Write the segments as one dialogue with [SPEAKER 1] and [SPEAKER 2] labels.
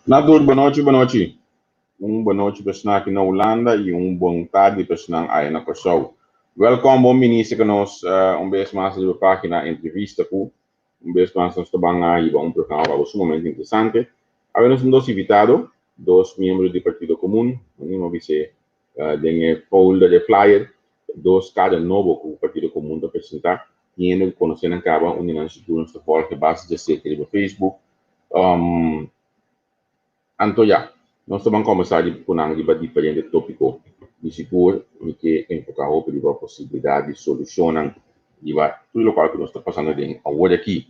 [SPEAKER 1] Natur, bonochi, bonochi. Un bonochi pa esnan aki na Hulanda i un bon tardi pa esnan aya na Kòrsou. Wèlkòm, bon bini serka nos un bes mas riba página Entrevista ku. Un bes mas nos ta ban a hiba un programa pa bo sumamente interesante. Awe nos tin dos invitado, dos miembro di Partido Komun, mi bis'é den e folder, e flyer, dos kada nobo ku Partido Komun ta presentá. Tin hende ku konosé nan kaba, un di nan sigur nos ta volg e base djaserka riba Facebook. Anto ya, nos ta ban kombersá ku nan riba diferente tópiko. Di sigur mi ke enfoká hopi riba posibilidat di solushonnan riba tur lokual ku nos ta pasando den awor aki.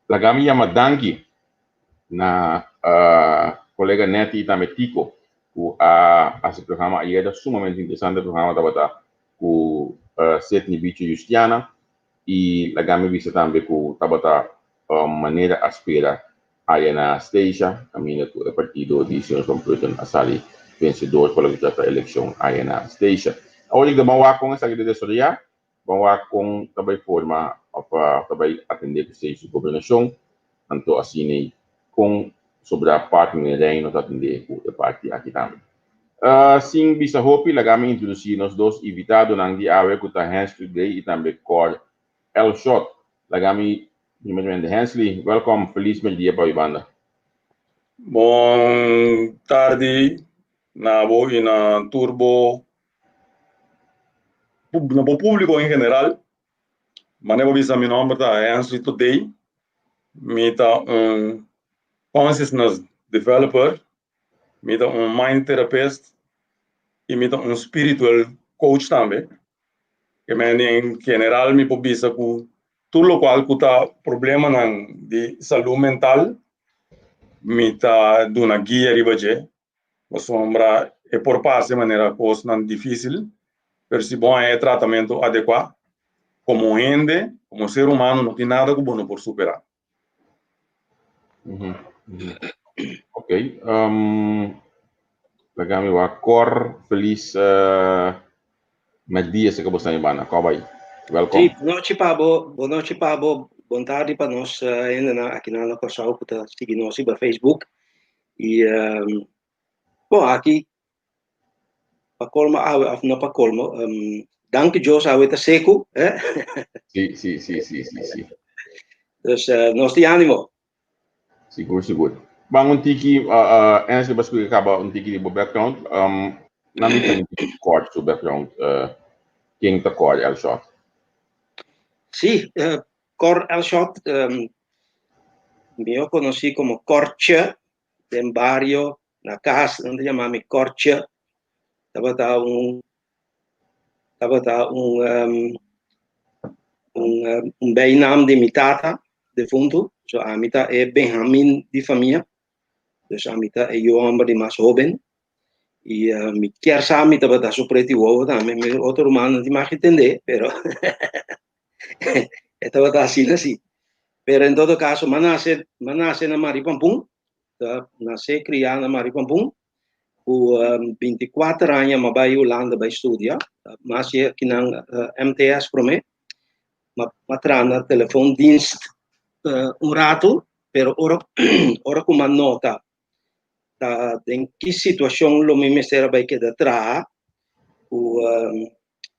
[SPEAKER 1] Laga mi yama danki na kolega Netty i tambe Tico ku a hasi programa ayer. Ta sumamente interesante programa tabata ku Sidney Bicho Justiana i laga mi bisa tambe ku tabata manera a spera aya na Statia kaminda ku e partido di señor Van Putten a sali vensedor pa loke ta trata elekshon aya na Statia. Awor ta ban wak kon esaki ta desaroyá, ban wak kon ta bai forma òf ta bai atendé ku Statia su gobernashon, anto asina kon sobrá parti den Reino ta atendé ku e parti aki tambe. Sin bisa hopi laga mi introdusí nos dos invitadonan di awe ku ta Hensley Gray i tambe Cor Elshot. Laga mi primeramente Hensley, welkom, felis merdia pa banda.
[SPEAKER 2] Bon tardi na bo i na tur bo na bo públiko en general. Manera bo bisa mi nòmber ta Hensley Thodé. Mi ta un consciousness developer, mi ta un mind therapist i mi ta un spiritual coach tambe. Ke men en general mi por bisa ku tur lokual ku ta problemanan di salú mental mi ta duna guia riba dje. Pasobra e por parse manera kosnan difísil, pero si bo haña e tratamentu adekuá, komo hende, komo ser humano no tin nada ku bo no por superá.
[SPEAKER 1] Ok, laga mi wak Cor, felis mèrdia si ke bo sta mi banda. Kòb ai. Wèlkòm.
[SPEAKER 3] Sí, bonochi pa bo, bonochi pa bo, bon tardi pa nos hendenan aki na Kòrsou ku ta sigui nos riba Facebook. I bon aki pa kolmo awe òf no pa kolmo, danki Dios awe ta seku, eh.
[SPEAKER 1] Sí, sí, sí, sí, sí, sí.
[SPEAKER 3] Dus nos tin ánimo.
[SPEAKER 1] Sigur, sigur. Ban un tiki, Ansley bo a splika kaba un tiki di bo background. Nan mi un tiki kort su background. Ken ta Cor Elshot?
[SPEAKER 3] Sí, Cor Elshot, mihó konosí komo Cortje den bario, na kas nan ta yama mi Cortje. Tabata un tabata un un un bijnaam di mi tata defuntu, so ami ta e benjamin di famia, dus ami ta e yu hòmber di mas hóben i mi kier sa mi tabata su preti wowo tambe, mi otro rumannan tin mag tende, pero e tabata asina si. Pero en todo caso, m'a nase, m'a nase na Maripampun, ta nase kriá na Maripampun, ku 24 aña m'a bai Hulanda bai studia, m'a hasi akinan MTS promé, m'a traha na telefoondienst un ratu, pero ora ora ku m'a nota ta den ki situashon lo mi mester a bai keda traha, ku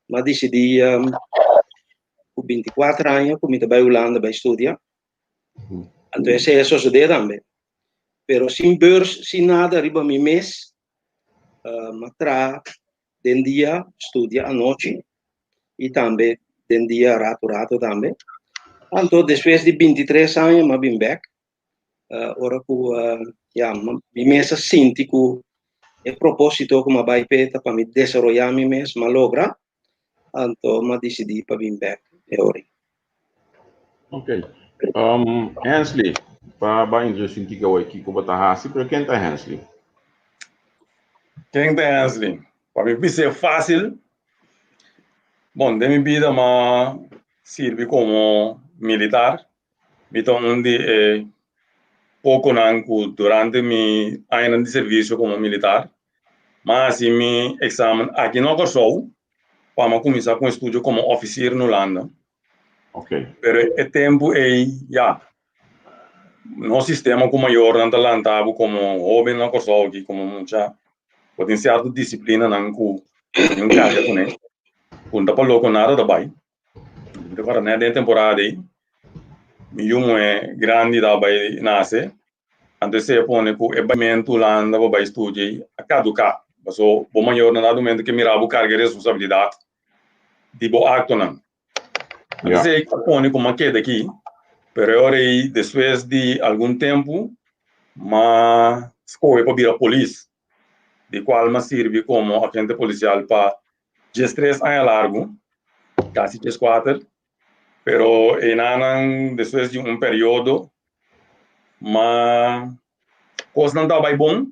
[SPEAKER 3] m'a disidí ku 24 aña ku mi ta bai Hulanda bai studia. Anto esei a sosodé tambe. Pero sin beurs, sin nada riba mi mes, m'a traha den dia, studia anochi i tambe den dia ratu ratu tambe. Anto despues di 23 aña m'a bin bèk, ora ku ya mi mes a sinti ku e propósito ku m'a bai p'e ta pa mi desaroyá mi mes, m'a logra, anto m'a disidí pa bin bèk e ora ei.
[SPEAKER 1] Ok. Hensley, pa ba introduci un tiki awor kiko bo ta hasi, pero ken ta Hensley?
[SPEAKER 2] Ken ta Hensley? Pa mi bis'é fácil, bon, den mi bida m'a sirbi komo militar. Mi ta un di e pokonan ku durante mi añanan di servisio komo militar, m'a hasi mi eksamen aki na Kòrsou pa mi a kuminsá ku estudio komo òfisir na Hulanda.
[SPEAKER 1] Okay.
[SPEAKER 2] Pero e tempu ei, ya, Nos sistema ku mayornan ta lanta bo komo hóben na Kòrsou aki, komo mucha, bo tin sierto disiplinanan ku bo tin karga kuné, ku no ta pa loko nada ta bai. Mi ta kòrda nèt den e temporada ei, mi yu muhé grandi ta bai nase, anto esei a pone ku e baimentu Hulanda pa bai studia ei a kaduká, pasobra bo mayornan na dado momento ke mira bo karga e responsabilidat di bo aktonan.
[SPEAKER 1] Ja.
[SPEAKER 2] Esei a pone ku mi a keda aki, pero e ora ei despues di algun tempu m'a skohe pa bira polis, di kual m'a sirbi komo agente polisial pa 13 aña largu, kasi 14, pero einanan despues di un periodo m'a kosnan tabata bai bon,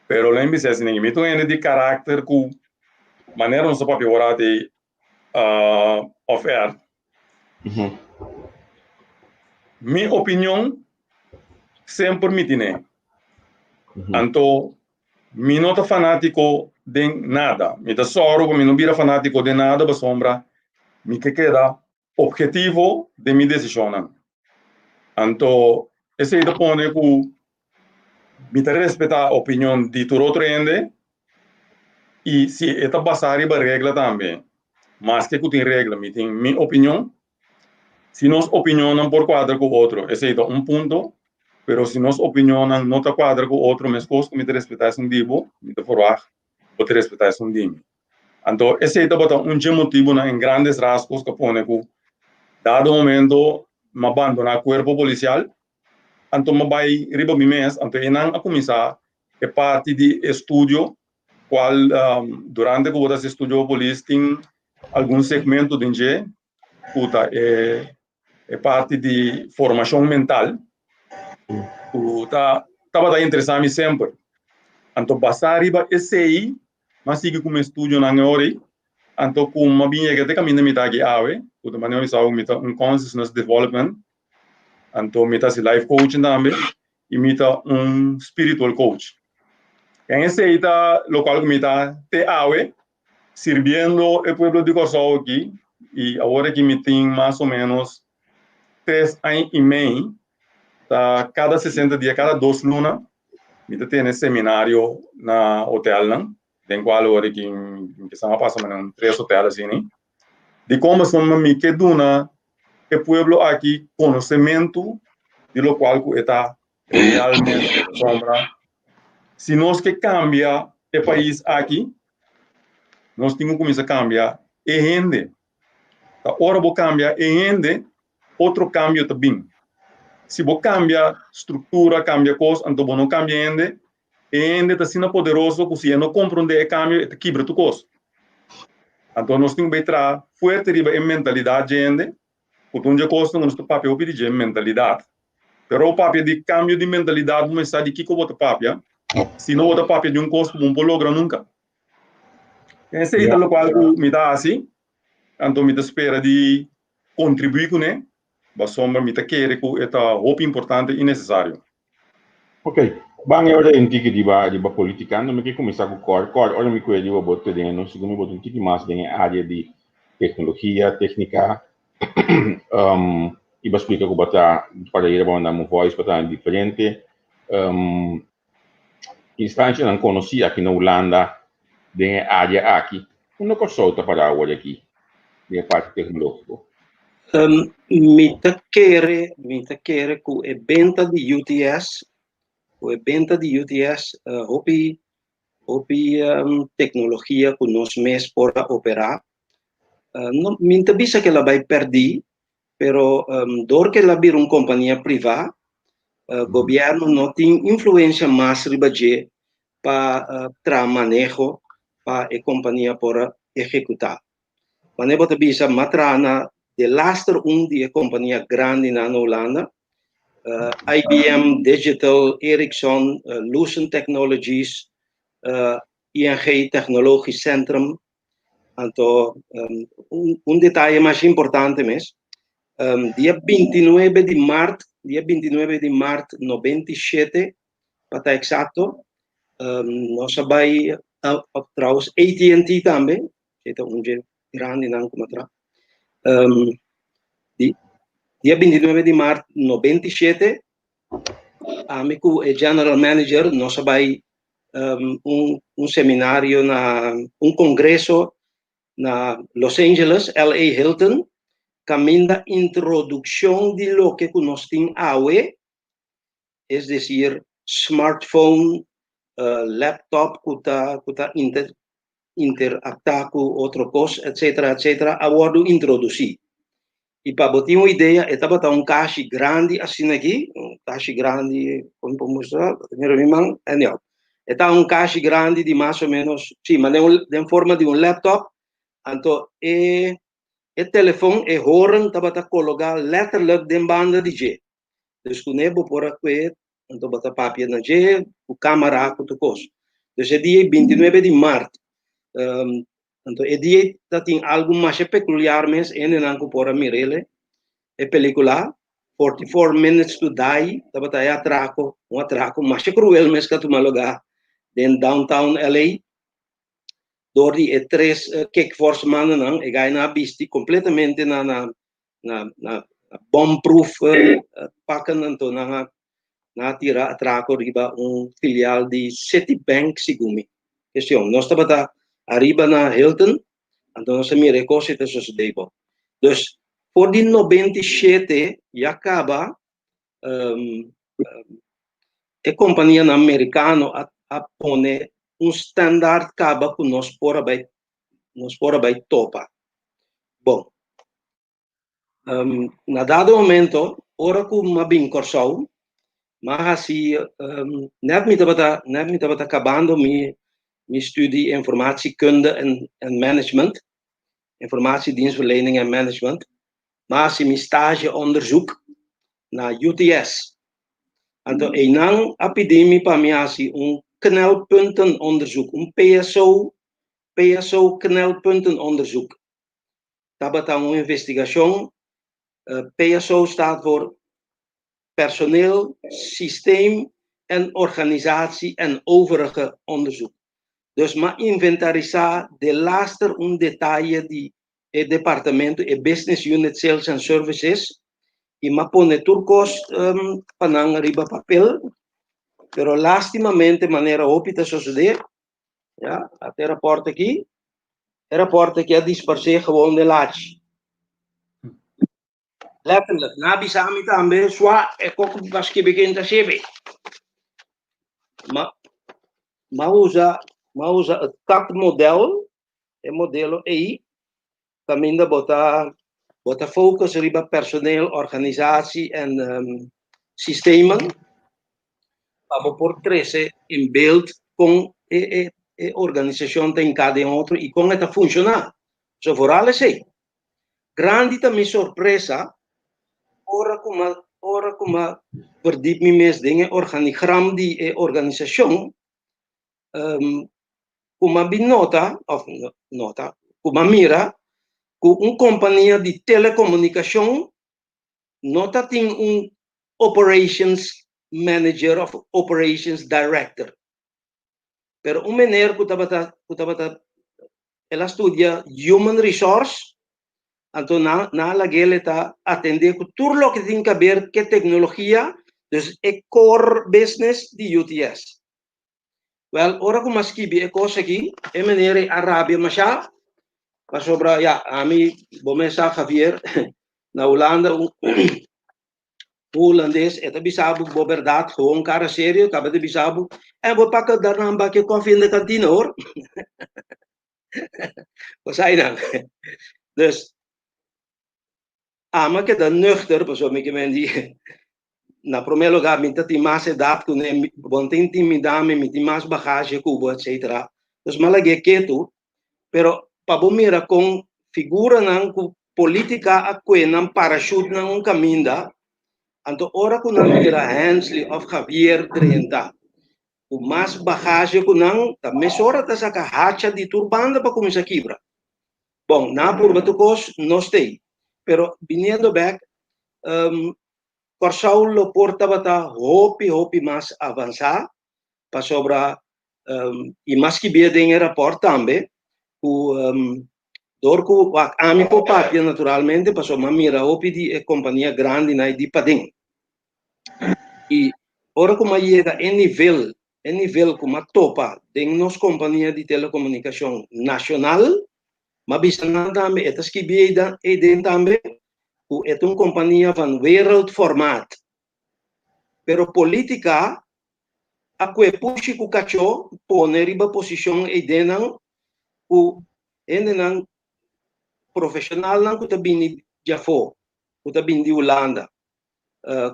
[SPEAKER 2] pero lo mi bisa esei mi ta un hende di karakter ku manera nos ta papia ora te off air. Mi opinion semper mi tine. Anto mi no ta fanátiko den nada. Mi ta sòru pa mi no bira fanátiko den nada pasobra mi ke keda obhetivo den mi desishonnan. Anto esei ta pone ku mi ta respetá opinion di tur otro hende i si e ta basá riba regla tambe, maske ku tin regla mi tin mi opinion. Si nos opinionnan por kuadra ku otro esei ta un punto, pero si nos opinionnan no ta kuadra ku otro meskos ku mi ta respetá esun di bo, mi ta ferwagt bo ta respetá esun di mi. Anto esei tabata un dje motibunan en grandes rasgos ku a pone ku dado momento mi a bandoná kuerpo polisial, anto mi a bai riba mi mes, anto einan a kuminsá e parti di estudio kual durante ku bo ta hasi estudio polis tin algun segmento den dje ku ta e e parti di formashon mental ku ta tabata interesá mi semper. Anto basá riba esei mi a sigui ku mi estudionan e ora ei, anto ku mi a bin yega te kaminda mi ta aki awe, ku ta manera mi sa mi ta un consciousness development, anto mi ta hasi life coaching tambe i mi ta un spiritual coach. En esei ta lokual ku mi ta te awe sirbiendo e pueblo di Kòrsou aki i awor aki mi tin mas o ménos tres aña i mei ta kada 60 dia, kada dos luna mi ta tene seminario na hotelnan den kual awor aki mi ke sa pasa manera un tres hotel asina. Dikon? Pasobra mi ke duna e pueblo aki konosementu di lokual ku e ta realmente. Pasobra si nos ke kambia e pais aki, nos tin ku kuminsá kambia e hende. Ta ora bo kambia e hende, otro kambio ta bin. Si bo kambia struktura, kambia kos, anto bo no kambia hende, e hende ta asina poderoso ku si e no komprondé e kambio, e ta kibra tur kos. Anto nos tin ku bai traha fuerte riba e mentalidat dje hende, ku ta un dje kosnan ku nos ta papia hopi di dje, mentalidat. Pero bo papia di kambio di mentalidat, bo mester sa di kiko bo ta papia, si no bo ta papia di un kos ku bo no por logra nunka. Esei ta lokual ku mi ta hasi, anto mi ta spera di kontribuí kuné, pasobra mi ta kere ku e ta hopi importante i nesesario.
[SPEAKER 1] Ok, ban e ora un tiki riba riba politica, no mi ke kuminsá ku Cor. Cor, ora mi kue riba bo tereno, segun mi bo ta un tiki mas den e área di teknologia, téknika, um, i bo a splika ku bo ta para ira bo manda un voice pa ta diferente um, instancianan konosí aki na Hulanda den e área aki. Unda Kòrsou ta pará awor aki den e parti teknológiko?
[SPEAKER 3] Um, mi ta kere, mi ta kere ku e benta di UTS, ku e benta di UTS, uh, hopi, hopi um, teknologia ku nos mes por a operá. Uh, no, mi ta bisa ke la bai pèrdí, pero um, dor ke la bira un kompania privá, uh, gobièrnu no tin influensia mas riba dje pa uh, traha maneho pa e kompania por a ehekutá. Wanneer bo ta bisa m'a traha na delaster un di e kompania grandinan na Hulanda, uh, IBM, Digital, Ericsson, uh, Lucent Technologies, uh, ING Technologisch Centrum. Anto, um, un, un detaye mas importante mes, um, dia 29 di maart, dia 29 di maart 97, pa ta exacto, um, nos a bai, uh, trouwens AT&T tambe, e ta un dje grandinan ku m'a traha. Um, di, dia 29 di maart 97, Ami ku e general manager nos a bai un un seminario na un kongreso na Los Angeles, LA Hilton, kaminda introdukshon di loke ku nos tin awe, es desir smartphone, laptop ku ta ku ta inter interaktá ku otro kos, etcetera, etcetera, a wòrdu introdusí. I pa bo tin un idea, e tabata un kashi grandi asina aki, un kashi grandi, kon por mustra? Mira mi man, anyhow. E ta un kashi grandi di mas o menos, si, manera un, den forma di un laptop, anto e e telefon, e horen tabata kologá letterlijk den banda di dje. Dus kuné bo por a kue, anto bo ta papia na dje, ku kamera, ku tur kos. Dus e dia 29 di mart, Anto e dia ei ta tin algu masha pekuliar mes, hendenan ku por a mir'el e pelikula, 44 Minutes to Die, tabata e atrako, un atrako masha kruel mes ku a tuma lugá den downtown LA dor di e tres kickforce mannan, e gainan a bisti kompletamente na na na na bomproof pakken, anto nan a Nan a tira atraco riba un filial di Citibank segun mi. Kestion, nos tabata ariba na Hilton, anto nos a mira e cos ei ta sosode bo. Dus, for di 97 ya caba e companianan mericano a a pone un standaard caba cu nos por a bay nos por a bay topa. Bon. Na dado momento, ora ku m'a bin Kòrsou, m'a hasi nèt mi tabata nèt mi tabata kabando mi mi studi informatiekunde en en management, informatiedienstverlening en management, m'a hasi mi stage onderzoek na UTS. Anto einan a pidi mi pa mi hasi un knelpuntenonderzoek, un PSO, PSO knelpuntenonderzoek. Tabata un investigashon, PSO staat voor Personeel, Systeem en Organisatie en Overige Onderzoek. Dus m'a inventarisá delaster un detaye di e departamento, e Business Unit Sales and Services, i m'a pone tur kos pa nan riba papel, pero lastimamente manera hopi ta sosodé, Ya, ata e rapport aki. E rapport aki a disparsé gewoon den lachi. Letterlijk, nan a bisa mi tambe, swa e kok ku a skibi ken ta skibi. Ma, m'a usa, m'a usa e kat model, e modelo ei, kaminda bo ta, bo ta focus riba personeel, organisatie en systemen pa bo por trese in beeld kon e e e organisashon ta hinká den otro i kon e ta funshoná. So vooral esei. Grandi ta mi sorpresa ora ku m'a ora ku m'a verdiep mi mes den e organigram di e organisashon ku m'a bin nota òf nota ku m'a mira ku un kompania di telekomunikashon no ta tin un operations manager òf operations director. Pero un meneer ku tabata ku tabata el a studia human resource anto nan nan a lag'el e ta atendé ku tur loke tin ke aber ku e teknologia, dus e core business di UTS. Wèl, ora ku mi a skibi e kos aki, e meneer ei a rabia mashá, pasobra ya, ami, bo mes sa Javier, na Hulanda un hulandes e ta bisa bo bo bèrdat gewoon kara serio, kaba ta bisa bo, eh bo paka daarna un bakje kòfi in de kantina hoor. Bo sa einan. Dus, Ami a keda nuchter pasobra mi ke men di na prome lugar mi ta tin mas edat ku ne, bo no ta intimida mi, mi tin mas bagahe ku bo etcetera. Dus mi a lag'é ketu, pero pa bo mira kon figuranan ku politica a kue nan parachute nan un kaminda, anto ora ku nan mira Hensley of Javier drenta ku mas bagahe ku nan, ta mesora ta saka hacha di tur banda pa kuminsa kibra. Bon, nan a purba tur kos, no stay. Pero biniendo bek, Kòrsou lo por tabata hopi, hopi mas avansá, pasobra, i mas skibia den e rapòrt tambe, ku dor ku wak ami por papia naturalmente, pasobra mi a mira hopi di e kompania grandinan di paden. I. Ora ku mi a yega e nivel, e nivel ku mi a topa den nos kompania di telekomunikashon nashonal, mi a bisa nan tambe, e ta skibi eiden tambe, ku e ta un kompania van wereldformaat. Pero politika a kue pushi ku kachó pone riba posishon eidennan ku hendenan profeshonalnan ku ta bini djafó, ku ta bini di Hulanda,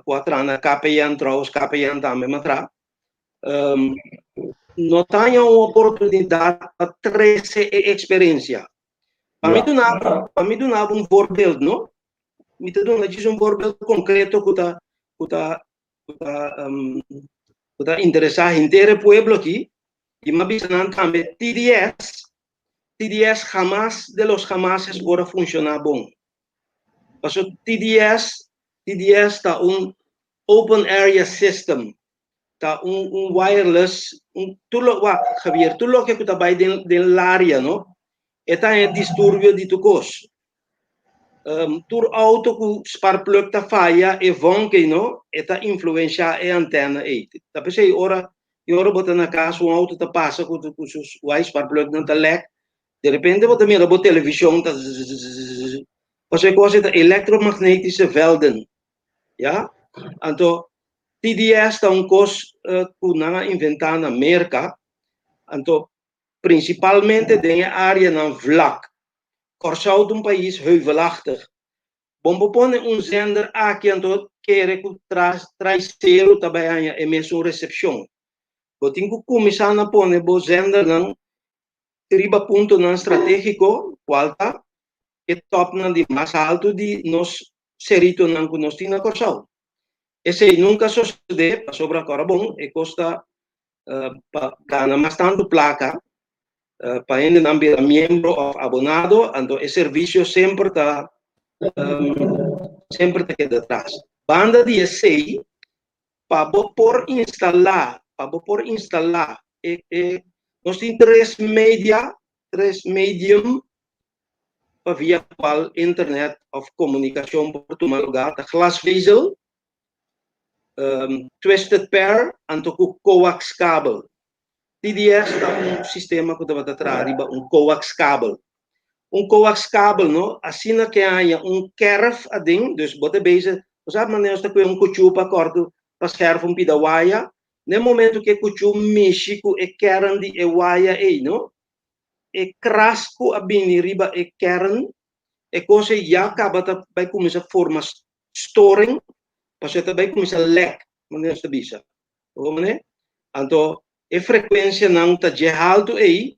[SPEAKER 3] ku a traha na KPN trouwens, KPN tambe m'a traha, no ta haña un oportunidat pa trese e eksperensia. Pa mi duna pa mi duna bo un voorbeeld no, mi ta duna djis un voorbeeld konkreto ku ta ku ta ku ta ku ta interesá henter e pueblo aki i m'a bisa nan tambe TDS TDS hamas de los hamases por a funshoná bon. Paso TDS, TDS ta un open area system, ta un, un wireless, un, tur lo, wak, Javier, tur loke ku ta bai den, den laria, no? E ta e disturbio di tur kos. Um, tur auto ku sparkplug ta faya, e vonk ei, no? E ta influenshá e antena ei. Ta p'esei ora, i ora bo ta na kas, un auto ta pasa ku, ku su sparkplugnan ta lek, De repente bo ta mira bo televishon ta zzzzzz. Pasobra e kos ei ta elektromagnetische velden. Ya? Anto TDS ta un kos ku nan a inventá na Merka. Anto prinsipalmente den e áreanan vlak. Kòrsou ta un pais heuvelachtig. Bon bo pone un zender aki anto kere ku traisero ta bai haña e mesun resepshon. Bo tin ku kuminsá na pone bo zendernan riba puntonan stratégiko, kual ta e tòpnan di mas haltu di nos seritonan ku nos tin na Kòrsou. Esei nunka a sosodé pasobra kòrda bon e kos ta pa gana mas tantu plaka pa hendenan bira miembro òf abonado, anto e servisio semper ta semper ta keda atras. Banda di esei pa bo por instalá, pa bo por instalá e, e, nos tin tres media, tres medium pa via cual internet of comunicacion por tuma lugar, ta glasvezel, um, twisted pair, anto cu coax kabel. TDS ta un sistema ku tabata traha riba un coax kabel. Un coax kabel no, asina ke haña un kerf aden, dus bo ta bezig, bo sa manera nos ta kue un kuchú pa kòrtu, pa skèrf un pida waya, na e momento ku e kuchú mishi ku e kern di e waya ei no, e kras ku a bini riba e kern, e kos ei ya kaba ta bai kuminsá forma storing, pasobra e ta bai kuminsá lèk, manera nos ta bisa. Bo mane? Anto e frekuensianan ta dje haltu ei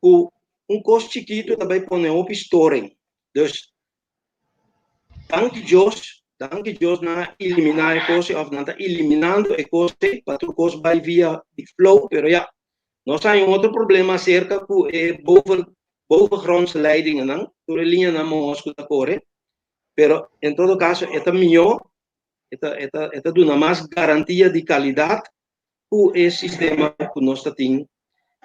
[SPEAKER 3] ku un kos chikitu ta bai pone hopi storing. Dus danki Dios, danki Dios nan a eliminá e kos ei òf nan ta eliminando e kos ei pa tur kos bai via di flow, pero ya, nos haña un otro problema aserka ku e boven bovengrondse leidingennan, tur e liñanan mohos ku ta kore, pero en todo kaso e ta mihó E ta, e ta, e ta duna mas garantia di kalidat ku e sistema ku nos ta tin,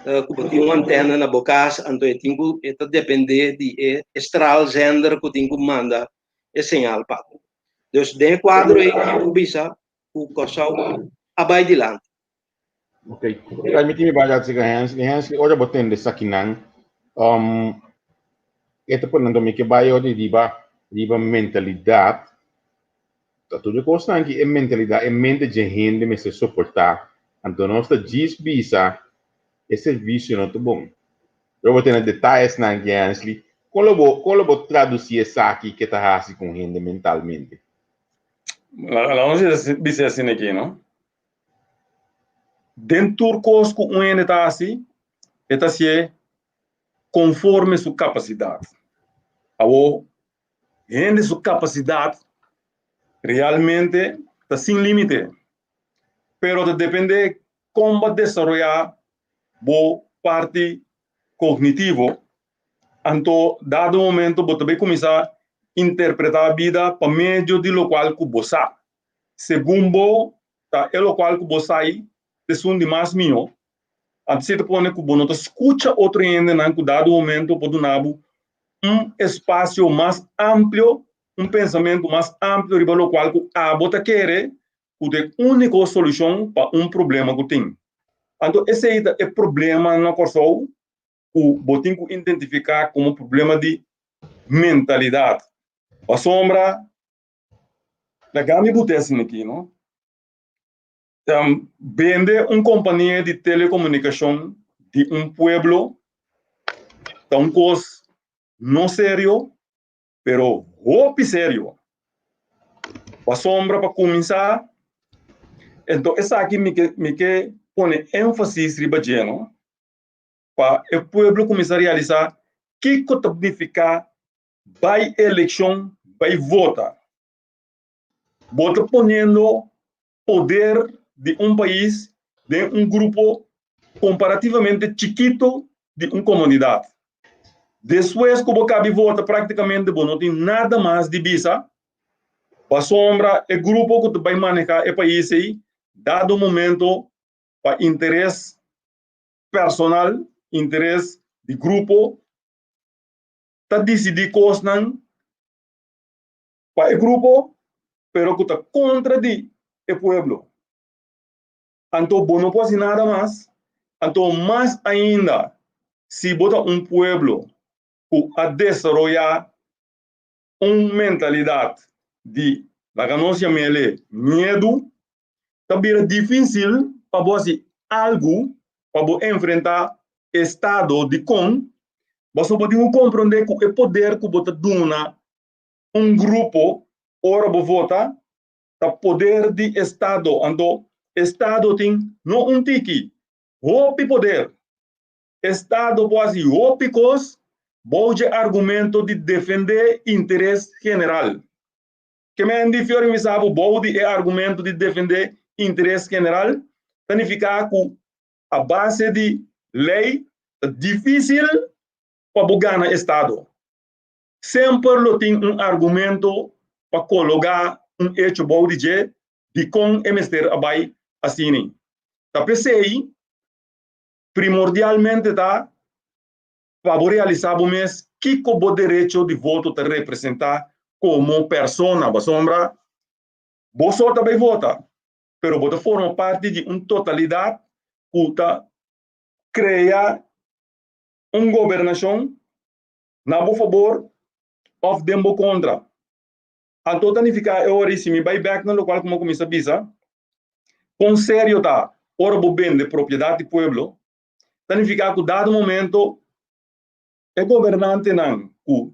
[SPEAKER 3] ku bo tin un antena na bo kas, anto e tin ku, e ta dependé di e straalzender ku tin ku manda e señal pa bo. Dus den e kuadro ei mi por bisa ku Kòrsou a bai dilanti.
[SPEAKER 1] Ok. Permití mi bai dat sika Hensley. Hensley, ora bo tende esakinan, um, e ta pone mi ke bai ora riba, riba mentalidat. Ta tur e kosnan ki e mentalidat, e mente dje hende mester soportá. Anto nos ta djis bisa e servisio no ta bon. Ora bo tende detayesnan ki Hensley, kon lo bo, kon lo bo tradusí esaki ke ta hasi ku un hende mentalmente?
[SPEAKER 2] Laga nos bisa asina aki, no? Den tur kos ku un hende ta hasi, e ta hasié konforme su kapasidat. Awor, hende su kapasidat realmente ta sin límite, pero ta dependé kon bo a desaroyá bo parti kognitivo. Anto, dado momento bo ta bai kuminsá interpretá bida pa medio di lokual ku bo sa. Segun bo ta e lokual ku bo sai ta esun di mas mihó, anto esei ta pone ku bo no ta skucha otro hendenan ku dado momento por duna bo un espasio mas amplio, un pensamentu mas amplio riba lokual ku abo ta kere. ku ta e úniko solushon pa un problema ku tin. Anto esei ta e problema na Kòrsou ku bo tin ku identifiká komo problema di mentalidat. Pasobra laga mi but'é asina aki no, bende un kompania di telekomunikashon di un pueblo ta un kos no serio pero hopi serio. Pasobra pa kuminsá, enton esaki mi ke mi ke pone énfasis riba dje no, pa e pueblo kuminsá realisá kiko ta nifiká bai elekshon, bai vota. Bo ta poniendo poder di un pais den un grupo comparativamente chikito di un comunidad. Despues cu bo cabi vota practicamente bo no tin nada mas di bisa, pasobra e grupo cu ta bay maneha e pais ey dado momento pa interes personal, interes di grupo, ta dicidi cosnan pa e grupo pero ku ta kontra di e pueblo. Anto bo no por hasi nada mas. Anto mas ainda si bo ta un pueblo ku a desaroyá un mentalidat di laga nos yam'el miedu, ta bira difísil pa bo hasi algu pa bo enfrentá estado. Dikon? Pasobra bo tin ku komprondé ku e poder ku bo ta duna un grupo ora bo vota ta poder di estado, anto estado tin no un tiki, hopi poder. Estado por hasi hopi kos bou dje argumento di defende interes general. Ke men di Fiori mi sa bo bou di e argumento di defende interes general ta nifiká ku a base di lei ta difísil pa bo gana estado. Semper lo tin un argumento pa kologá un echo bou di dje dikon e mester a bai asini. Ta p'esei primordialmente ta pa bo realisá bo mes kiko bo derecho di voto ta representá komo persona. Pasobra bo so ta bai vota, pero bo ta forma parti di un totalidat ku ta krea un gobernashon na bo fabor òf den bo kontra. Anto ta nifiká e ora i si mi bai bèk na lokual ku mi a kuminsá bisa, kon serio ta ora bo bende propiedat di pueblo, ta nifiká ku dado momento e gobernantenan ku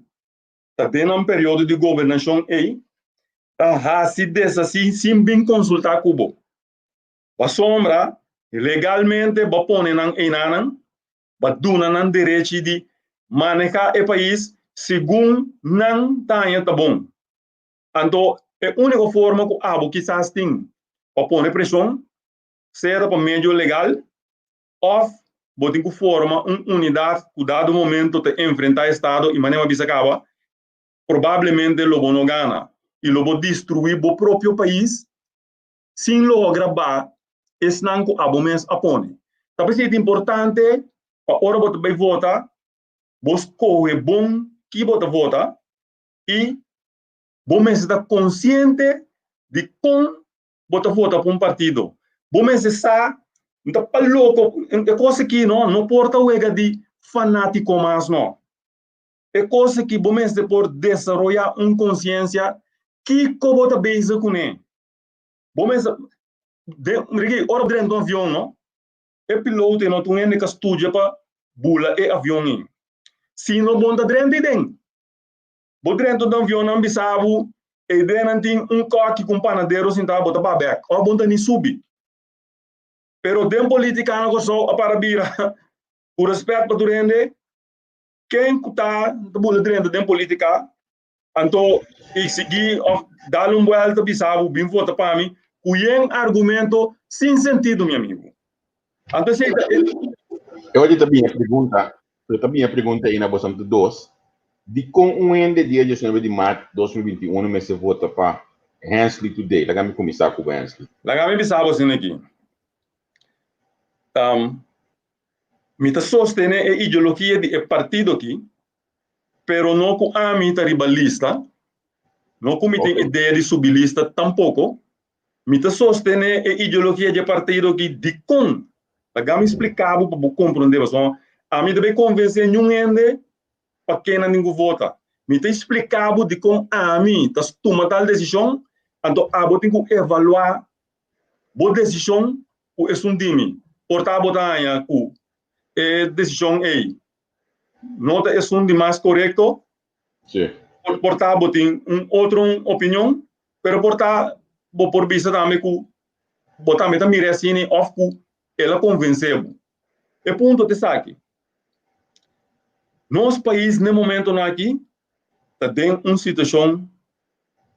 [SPEAKER 2] ta den nan periodo di gobernashon ei ta hasi desasí sin bin konsultá ku bo. Pasobra legalmente bo pone nan einanan pa duna nan derechi di maneha e pais segun nan ta haña ta bon. Anto e úniko forma ku abo kisas tin pa pone preshon sea ta pa medio legal òf bo tin ku forma un unidat ku dado momento ta enfrentá estado i manera mi a bisa kaba probablemente lo bo no gana i lo bo destruí bo propio pais sin logra ba esnan ku abo mes a pone. Ta p'esei ta importante pa ora bo ta bai vota, bo skohe bon ki bo ta vota i bo mester ta konsiente di kon bo ta vota pa un partido. Bo mester sa, no ta pa loko, e kos aki no, no por ta wega di fanátiko mas no. E kos aki bo mester por desaroyá un konsiensia kiko bo ta bezig kuné. Bo mester den Ricky, ora bo drenta un avion no, e piloto no ta un hende ka studia pa bula e avion ei. Si no bo no ta drenta ei den. Bo drenta un avion nan bisa bo ei den nan tin un kòki ku un panadero sintá bo ta baha bèk òf bo no ta ni subi. Pero den politika na Kòrsou a para bira ku rèspèt pa tur hende ken ku ta ta bula drenta den politika Anto i sigui of dal un buelta bisa bo bin vota pa mi ku yen argumento sin sentido mi amigo. Anto esei ta e.
[SPEAKER 1] E oye ta bin e pregunta, pero ta bin e pregunta ei na bo santo dos, dikon un hende dia diesnuebe di mart 2021 mester vota pa Hensley Today? Laga mi kuminsá ku bo Hensley.
[SPEAKER 2] Laga mi bisa bo asina aki. Mi ta sostené e ideologia di e partido aki, pero no ku ami ta riba lista, no ku mi tin idea di subi lista tampoko. Mi ta sostené e ideologia dje partido aki. Dikon? Laga mi splika bo pa bo komprondé. Pasobra ami ta bai konvensé niun hende pa ken nan tin ku vota. Mi ta splika bo dikon ami ta tuma tal desishon, anto abo tin ku evaluá bo desishon ku esun di mi. Por ta bo ta haña ku e desishon ei no ta esun di mas korekto.
[SPEAKER 1] Sí.
[SPEAKER 2] Por ta bo tin un otro opinion, pero por ta bo por bisa tambe ku bo tambe ta mira asina òf ku el a konvensé bo. E punto ta esaki, nos pais n'e momentonan aki ta den un situashon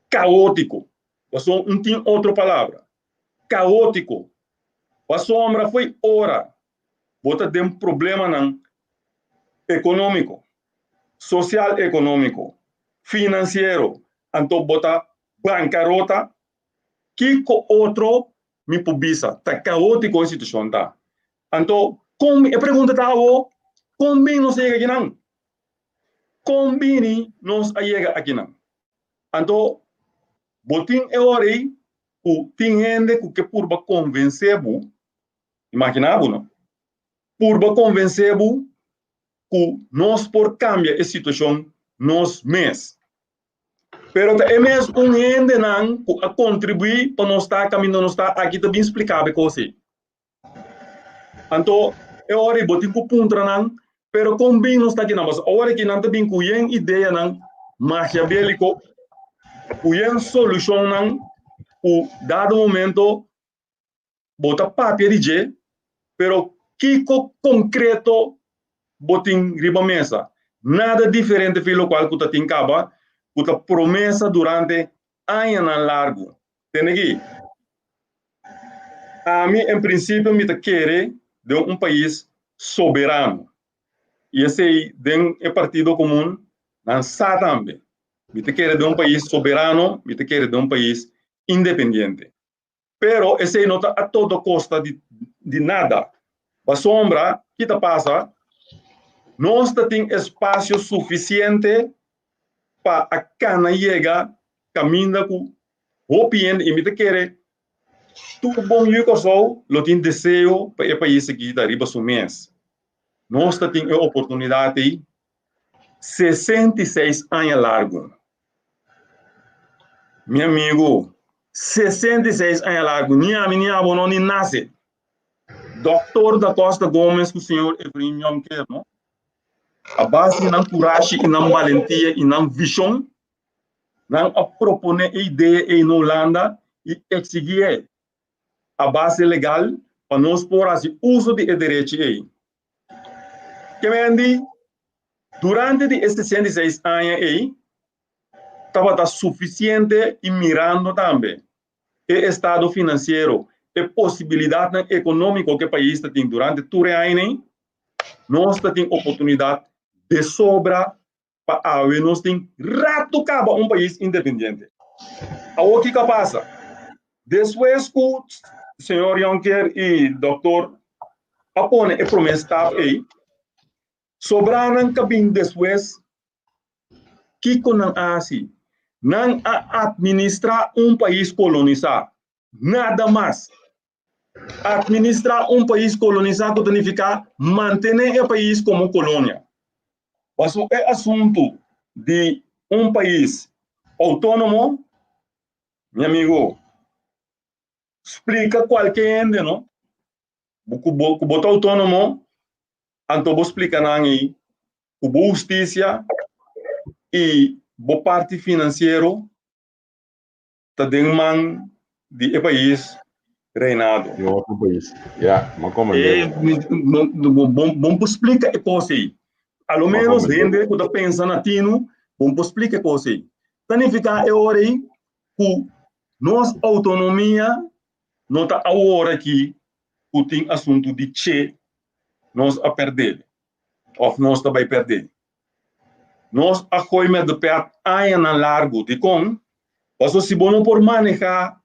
[SPEAKER 2] kaótiko, pasobra no tin otro palabra, kaótiko. Pasobra fo'i ora bo ta den problemanan ekonómiko, sosial ekonómiko, finansiero, anto bo ta bankarota, kiko otro mi por bisa? Ta kaótiko e situashon ta. Anto kon, e pregunta ta awo, kon bin nos a yega akinan? Kon bini nos a yega akinan? Anto bo tin e ora ei ku tin hende ku ke purba konvensé bo, imaginá bo no, purba konvensé bo ku nos por kambia e situashon nos mes. Pero ta e mes un hendenan ku a kontribuí pa nos ta kaminda nos ta aki ta bin splika bo e kos ei. Anto e ora ei bo tin ku puntra nan, pero kon bin nos ta akinan? Pasobra ora aki nan ta bin ku yen ideanan machiavéliko, ku yen solushonnan ku dado momento bo ta papia di dje, pero kiko konkreto bo tin riba mesa? Nada diferente fi lokual ku ta tin kaba, ku ta promesa durante añanan largu. Tende aki, ami en prinsipio mi ta kere den un pais soberano i esei den e Partido Komun nan sa tambe. Mi ta kere den un pais soberano, mi ta kere den un pais independiente. Pero esei no ta a todo costa di, di nada. Pasobra, ki ta pasa? Nos ta tin espacio suficiente pa a cana yega caminda cu hopi hende, y mi ta kere tur bon yu Kòrsou lo tin deseo pa e pais aki ta riba su mes. Nos ta tin e oportunidad ei 66 aña largu. Mi amigu, 66 aña largu, ni ami ni abo no ni nase. Doktor Da Costa Gomez ku señor Efraim Jonker, no? A base di nan kurashi i nan balentia i nan vishon, nan a propone e idea ei na Hulanda i eksigí e a base legal pa nos por hasi uso di e derechi ei. Kemendi, durante di e 66 aña ei, tabata sufisiente i mirando tambe e estado finansiero, e posibilidatnan ekonómiko ku e pais ta tin durante tur e aña ei, nos ta tin oportunidat de sobra pa awe nos tin ratu kaba un pais independiente. Awor kiko a pasa? Despues ku señor Jonker i doktor a pone e promé stap ei, sobranan ka bin despues, kiko nan a hasi? Nan a administrá un pais kolonisá, nada mas. Administrá un pais kolonisá ku ta nifiká mantené e pais komo kolonia. Pasobra e asuntu di un pais outónomo, mi amigu, splika kualke hende no, ku bo ku bo ta outónomo, anto bo splika nan ei ku bo hustisia i bo parti finansiero ta den man di e pais reinado.
[SPEAKER 1] Di otro pais. Ja, ma como
[SPEAKER 2] eh, bon, bon por splika e kos ei. A lo menos hende ku ta pensa na tinu, bon por splika e kos ei. Ta nifiká e ora ei ku nos outonomia no ta awor aki ku tin asuntu di che nos a pèrdè òf nos ta bai pèrdè. Nos a gooi met de pet añanan largu. Dikon? Pasobra si bo no por manehá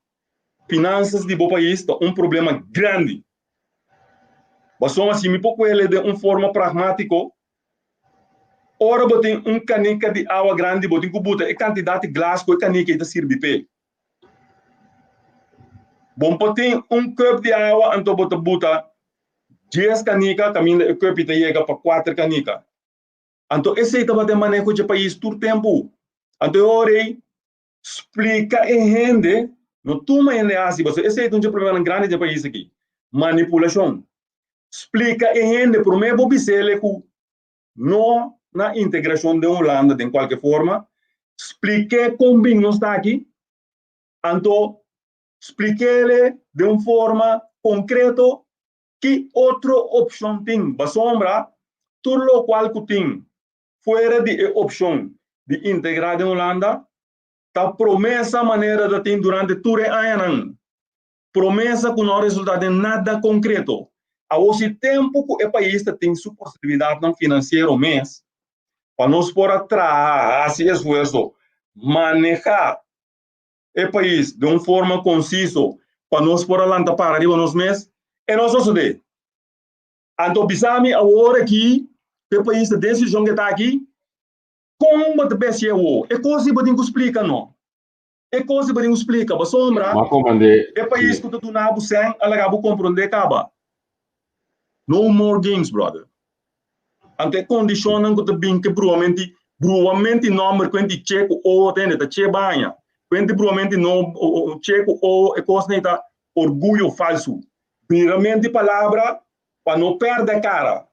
[SPEAKER 2] finansas di bo pais ta un problema grandi. Pasobra si mi por kuele den un forma pragmátiko, ora bo tin un kanika di awa grandi bo tin ku buta e kantidat di glas ku e kanika ei ta sirbi p'e. Bo por tin un cup di awa anto bo ta buta 10 kanika kaminda e cup ta yega pa 4 kanika. Anto esei tabata e maneho dje pais tur tempu. Anto e ora ei splika e hende, no tuma hende hasi, pasobra esei ta un dje problemanan grandi dje pais aki, manipulashon. Splika e hende, promé bo bis'el ku no na integrashon den Hulanda den kualke forma, splik'é kon bin nos ta aki, anto splik'el den un forma konkreto ki otro opshon tin, pasobra tur lokual ku tin fuera di e opshon di integrá den Hulanda ta promesa manera ta tin durante tur e añanan. Promesa ku no a resultá den nada konkreto. Awor si tempu ku e pais ta tin su posibilidatnan finansiero mes pa nos por a traha, hasi esfuerso, manehá e pais den un forma konsiso pa nos por a lanta para riba nos mes, e no a sosodé. Anto bisa mi awor aki ku e pais ta den situashon ku e ta aki, kon bo ta besi awor? E kos di bo tin ku splika no. E kos di bo tin ku splika pasobra e pais ku ta duna bo sèn a laga bo komprondé kaba. No more games brother. Anto e kondishonnan ku ta bin ku e bruamenti, bruamenti nòmber kuenti che ku o tende ta che baña, kuenti bruamenti no che ku o e kosnan ta orguyo falsu. Biramenti palabra pa no pèrdè kara.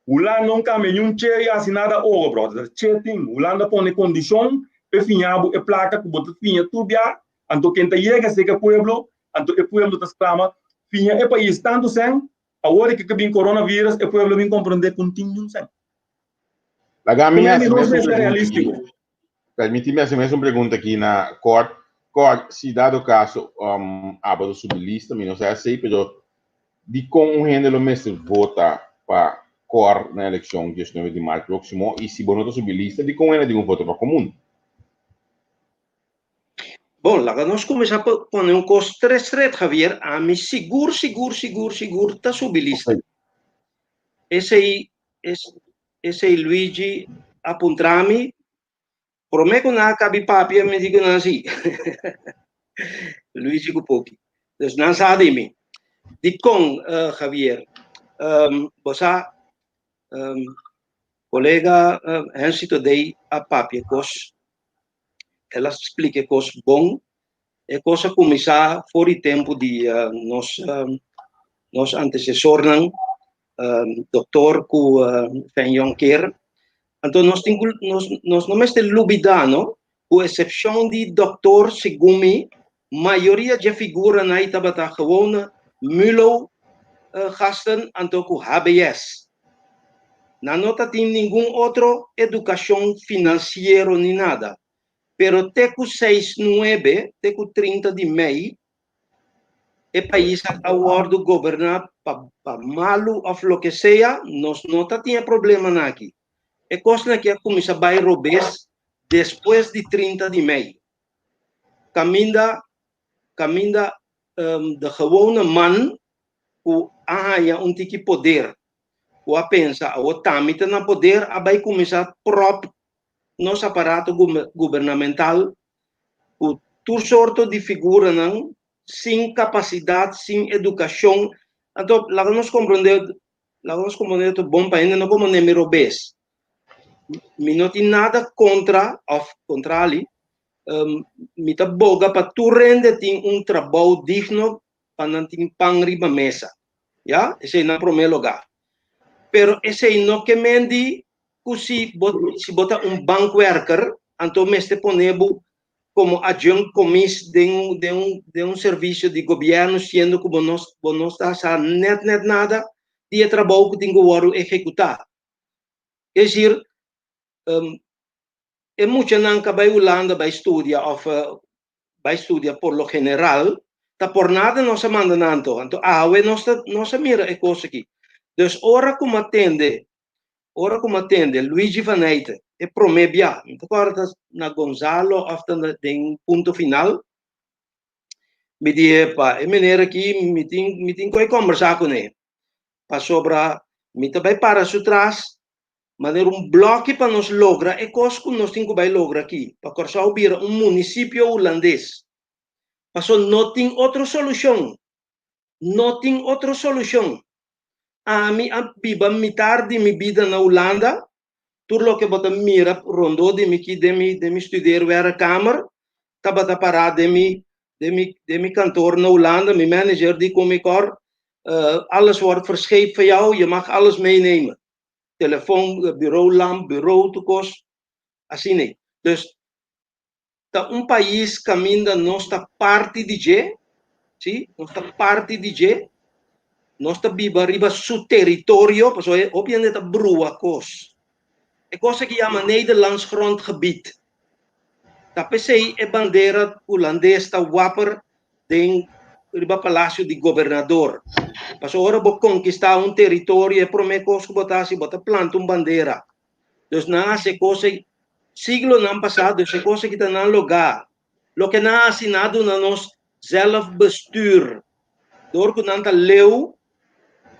[SPEAKER 2] Hulanda no kambia niun che i hasi nada oro, bròder. Ta che tin. Hulanda pone kondishon p'e fiña bo e plaka ku bo ta fiña tur bia, anto ken ta yega serka e pueblo, anto e pueblo ta sklama, fiña e pais tantu sèn, awor di ke bin coronavirus e pueblo bin komprondé ku no tin niun sèn.
[SPEAKER 1] Laga mi
[SPEAKER 2] Ku
[SPEAKER 1] hasi
[SPEAKER 2] nos
[SPEAKER 1] mesun
[SPEAKER 2] mester
[SPEAKER 1] pregunta
[SPEAKER 2] realístiko.
[SPEAKER 1] aki. Permití mi hasi mesun pregunta aki na Cor. Cor, si dado caso abo ta subi lista, mi no sa esei, pero dikon un hende lo mester vota pa Cor na elekshon 19 di mart próksimo? I si bo no ta subi lista, dikon un hende tin ku vota pa Komun?
[SPEAKER 3] Bon, laga nos kuminsá pa pone un kos tres stret, Javier. Ami sigur, sigur, sigur, sigur ta subi lista. Esei, esei Luigi a puntra mi. Promé ku nan a kabi papia, mi di ku nan si. Luigi ku Poki. Dus nan sa di mi. Dikon, Javier? Bo sa, kolega Hensi Todey a papia kos. El a splika e kos bon. E kos a kuminsá for di tempu di nos nos antesesornan, doktor ku Fen Jonker. Anto nos tin ku nos nos no mester lubidá no, ku esepshon di doktor segun mi, mayoria dje figuranan ei tabata gewone mulo gasten anto ku HBS. Nan no ta tin ningun otro edukashon finansiero ni nada. Pero te ku seis nuebe, te ku 30 di mei, e pais a wòrdu goberná pa pa malu òf loke sea, nos no ta tin e problemanan aki. E kosnan aki a kuminsá bai robes despues di 30 di mei. Kaminda kaminda de gewone man ku a haña un tiki poder, ku a pensa awor tami ta na poder a bai kuminsá pròp nos aparato gubernamental ku tur sorto di figuranan sin kapasidat, sin edukashon. Anto laga nos komprondé, laga nos komprondé otro bon pa hende no komprondé mi robes. Mi no tin nada kontra òf kontrali, mi ta boga pa tur hende tin un trabou digno pa nan tin pan riba mesa. Ya, esei na promé lugá. Pero esei no ke men di ku si bo si bo ta un bankwerker anto mester pone bo komo adjunct komis den un den un den un servisio di gobièrnu siendo ku bo no bo no ta sa nèt nèt nada di e trabou ku tin ku wòrdu ehekutá. Es desir e muchanan ka bai Hulanda bai studia òf bai studia por lo general ta por nada nos a manda nan anto. Anto awe nos ta nos a mira e kos aki. Dus ora ku mi a tende Ora ku mi a tende Luigi van Eijten e promé bia, mi ta kòrda ta na Gonzalo òf ta den Punto Final, mi di epa e meneer aki mi tin mi tin ku e kòmbersá kuné pasobra mi ta bai para su tras manera un blòki pa nos logra e kos ku nos tin ku bai logra aki, pa Kòrsou bira un munisipio hulandes. Paso no tin otro solushon. No tin otro solushon. Ami a biba mitar di mi bida na Hulanda. Tur loke bo ta mira rondó di mi aki den mi den mi studeerwerkkamer tabata pará den mi den mi den mi kantoor na Hulanda. Mi manager di ku mi kòr, Alles wordt verscheept voor jou, je mag alles meenemen. Telefon, bureaulamp, bureau, tur kos. Asina ei. Dus ta un pais kaminda nos ta parti di dje, si, nos ta parti di dje, nos ta biba riba su teritorio, pasobra hopi hende ta brua kos. E kos aki yama Nederlands grondgebied. Ta p'esei e bandera hulandes ta waper den riba palacio di gobernador. Pasobra ora bo konkistá un teritorio e promé kos ku bo ta hasi bo ta planta un bandera. Dus nan a hasi e kos ei siglonan pasá, dus e kos aki ta nan logá. Loke nan a hasi, nan a duna nos zelfbestuur. Dor ku nan ta leu,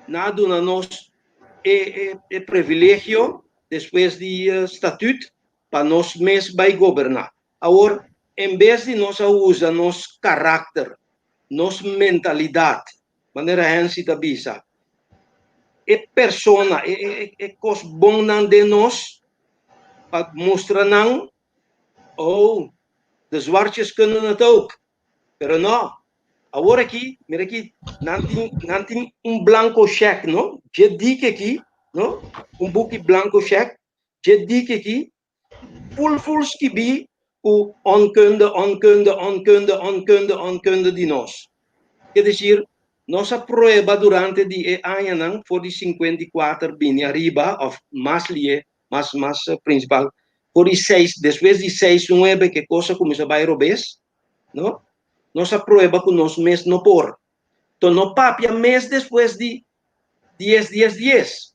[SPEAKER 3] nan a duna nos e e e privilegio despues di statuut pa nos mes bai goberná. Awor, en bes di nos a usa nos karakter, nos mentalidat, manera Hensi ta bisa, e persona, e e e kos bonnan den nos pa mustra nan, oh, de zwartjes kunnen het ook. Pero no, awor aki, mira aki, nan tin, nan tin un blanco cheque, no? Dje dike aki, no? Un buki blanco cheque, dje dike aki, Ful ful skibí ku onkunde, onkunde, onkunde, onkunde, onkunde di nos. Ke desir, nos a prueba durante di e añanan for di 54 bini ariba òf mas lié, mas mas prinsipal, for di seis, despues di seis nuebe ke kos a kuminsá bai robes, no? Nos a prueba ku nos mes no por. To no papia mes despues di dies dies dies.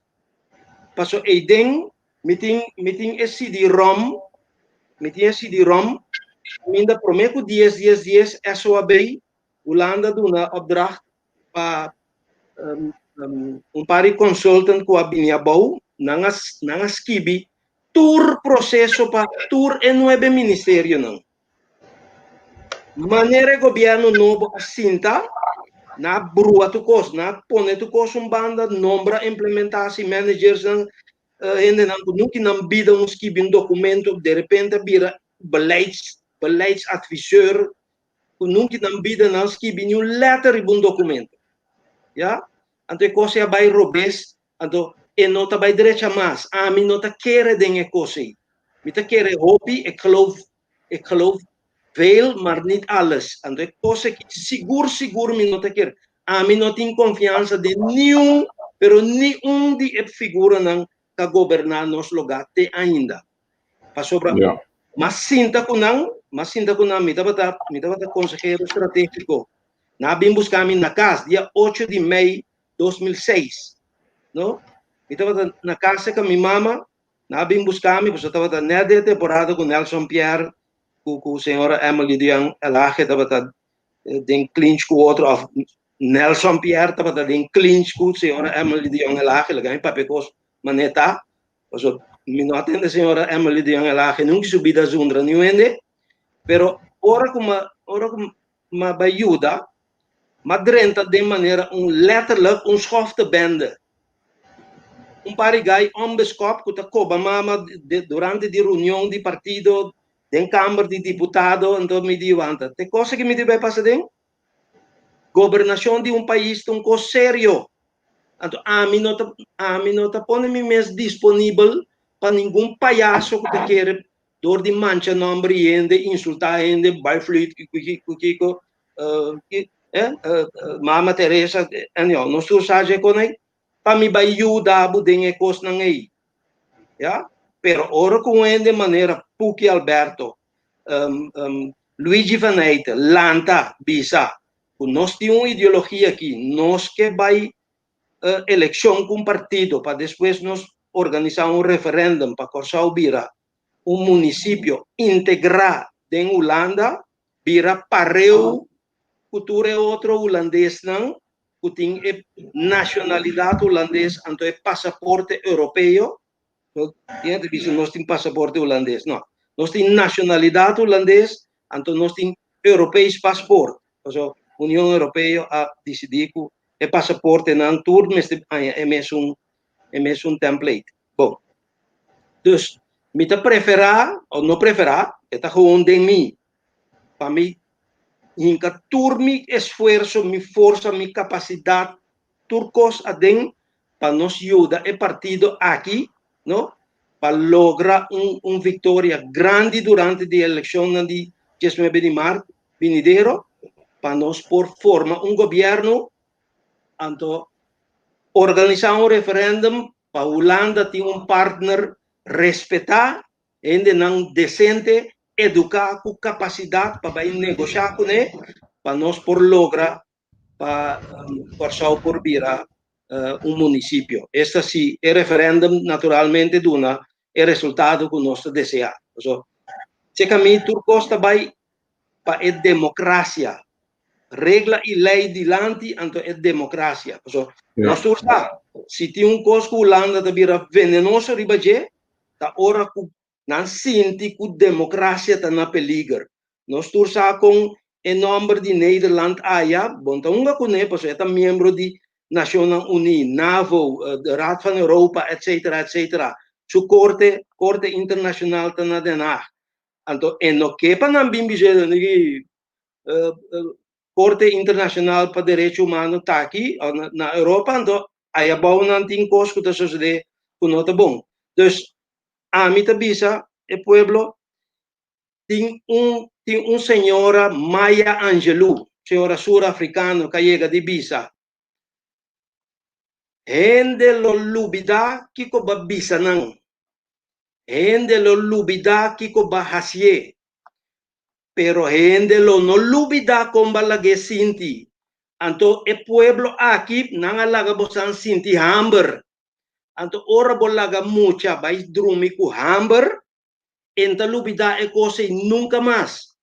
[SPEAKER 3] Paso eiden mi tin mi tin e CD-ROM, mi tin e CD-ROM kaminda promé ku dies dies dies SOAB Hulanda duna opdracht pa un par di consultant ku a bini abou, nan a nan a skibi tur proseso pa tur e nuebe ministerionan. Manera e gobièrnu nobo a sinta, nan a brua tur kos, nan a pone tur kos un banda, nombra implementasi managersnan, hendenan ku nunka nan bida un skibi un dokumento, derepente a bira beleids, beleidsadviseur, ku nunka nan bida nan skibi ni un lèter riba un dokumento. Ya? Anto e kos ei a bai robes, anto e no ta bai drecha mas. Ami no ta kere den e kos ei. Mi ta kere hopi, ik geloof Ik geloof veel, maar niet alles. Anto e kos aki sigur sigur mi no ta kere. Ami no tin konfiansa den niun, pero niun di e figuranan ta goberná nos lugá te ainda. Pasobra m'a sinta ku nan, m'a sinta ku nan, mi tabata mi tabata konsehero stratégiko. Nan a bin buska mi na kas dia ocho di mei 2006, no? Mi tabata na kas serka mi mama, Nan a bin buska mi pasobra tabata nèt den e temporada ku Nelson Pierre ku ku señora Emily de Jong Elhage tabata den clinch ku otro òf Nelson Pierre tabata den clinch ku señora Emily de Jong Elhage laga mi papia kos manera ta pasobra mi no a tende señora Emily de Jong Elhage nunka su bida zundra niun hende pero ora ku mi ora ku mi a bai yuda mi a drenta den manera un letterlijk un schoftebende. Un par di gai onbeskòp ku ta koba mama durante di reunion di partido den kamber di diputado, anto mi di wanta te kos aki mi di bai pasa den? Gobernashon di un pais ta un kos serio, anto ami no ta ami no ta pone mi mes disponibel pa ningun payaso ku ta kere dor di mancha nòmber di hende, insultá hende, bai fluit ku kiko, Mama Teresa, anyhow, nos tur sa dje kon ei, pa mi bai yuda bo den e kosnan ei. Ya? Pero ora ku un hende manera Puki Alberto, Luigi van Eijten lanta bisa ku nos tin un ideologia aki, nos ke bai elekshon ku un partido pa despues nos organisá un referèndum pa Kòrsou bira un munisipio integrá den Hulanda, bira pareu ku tur e otro hulandesnan ku tin e nashonalidat hulandes anto e pasaporte europeo. Tin hende ta bisa nos tin pasaporte hulandes. No, nos tin nashonalidat hulandes anto nos tin Europees paspoort. Paso Union Europeo a disidí ku e pasaportenan tur mester haña e mesun e mesun template. Bon, dus mi ta preferá o no preferá, e ta gewoon den mi, pa mi hinka tur mi esfuerso, mi forsa, mi kapasidat, tur kos aden pa nos yuda e partido aki, no, pa logra un un viktoria grandi durante di elekshonnan di diesnuebe di mart binidero, pa nos por forma un gobièrnu, anto organisá un referèndum pa Hulanda tin un partner respetá, hendenan desente, eduká ku kapasidat pa bai negoshá kuné pa nos por logra pa Kòrsou por bira un munisipio. Esta si e referèndum naturalmente duna e resultado ku nos ta deseá. Pasobra cheka mi tur kos ta bai pa e demokrasia. Regla i lei dilanti anto e demokrasia. Pasobra nos tur sa si tin un kos ku Hulanda ta bira venenoso riba dje ta ora ku Nan sinti ku demokrasia ta na peliger. Nos tur sa kon e nòmber di Nederland aya, bon ta hunga kuné pasobra e ta miembro di Nashonnan Uní, NAVO, de Raad van Europa, etcetera, etcetera. Su korte, Korte Internashonal ta na Den Haag. Anto e no ke pa nan bin bis'é Korte Internashonal pa Derecho Humano ta aki na Europa, anto aya abou nan tin kos ku ta sosodé ku no ta bon. Dus Ami ta bisa e pueblo, tin un tin un señora Maya Angelou, señora surafricano ka yega di bisa, Hende lo lubida kiko ba bisa nan, hende lo lubida kiko ba hacié, pero hende lo no lubida kon ba lag'é sinti. Anto e pueblo aki nan a laga bosan sinti hamber. Anto ora bo laga mucha bai drumi ku hamber, e n'ta lubidá e kos ei nunka mas.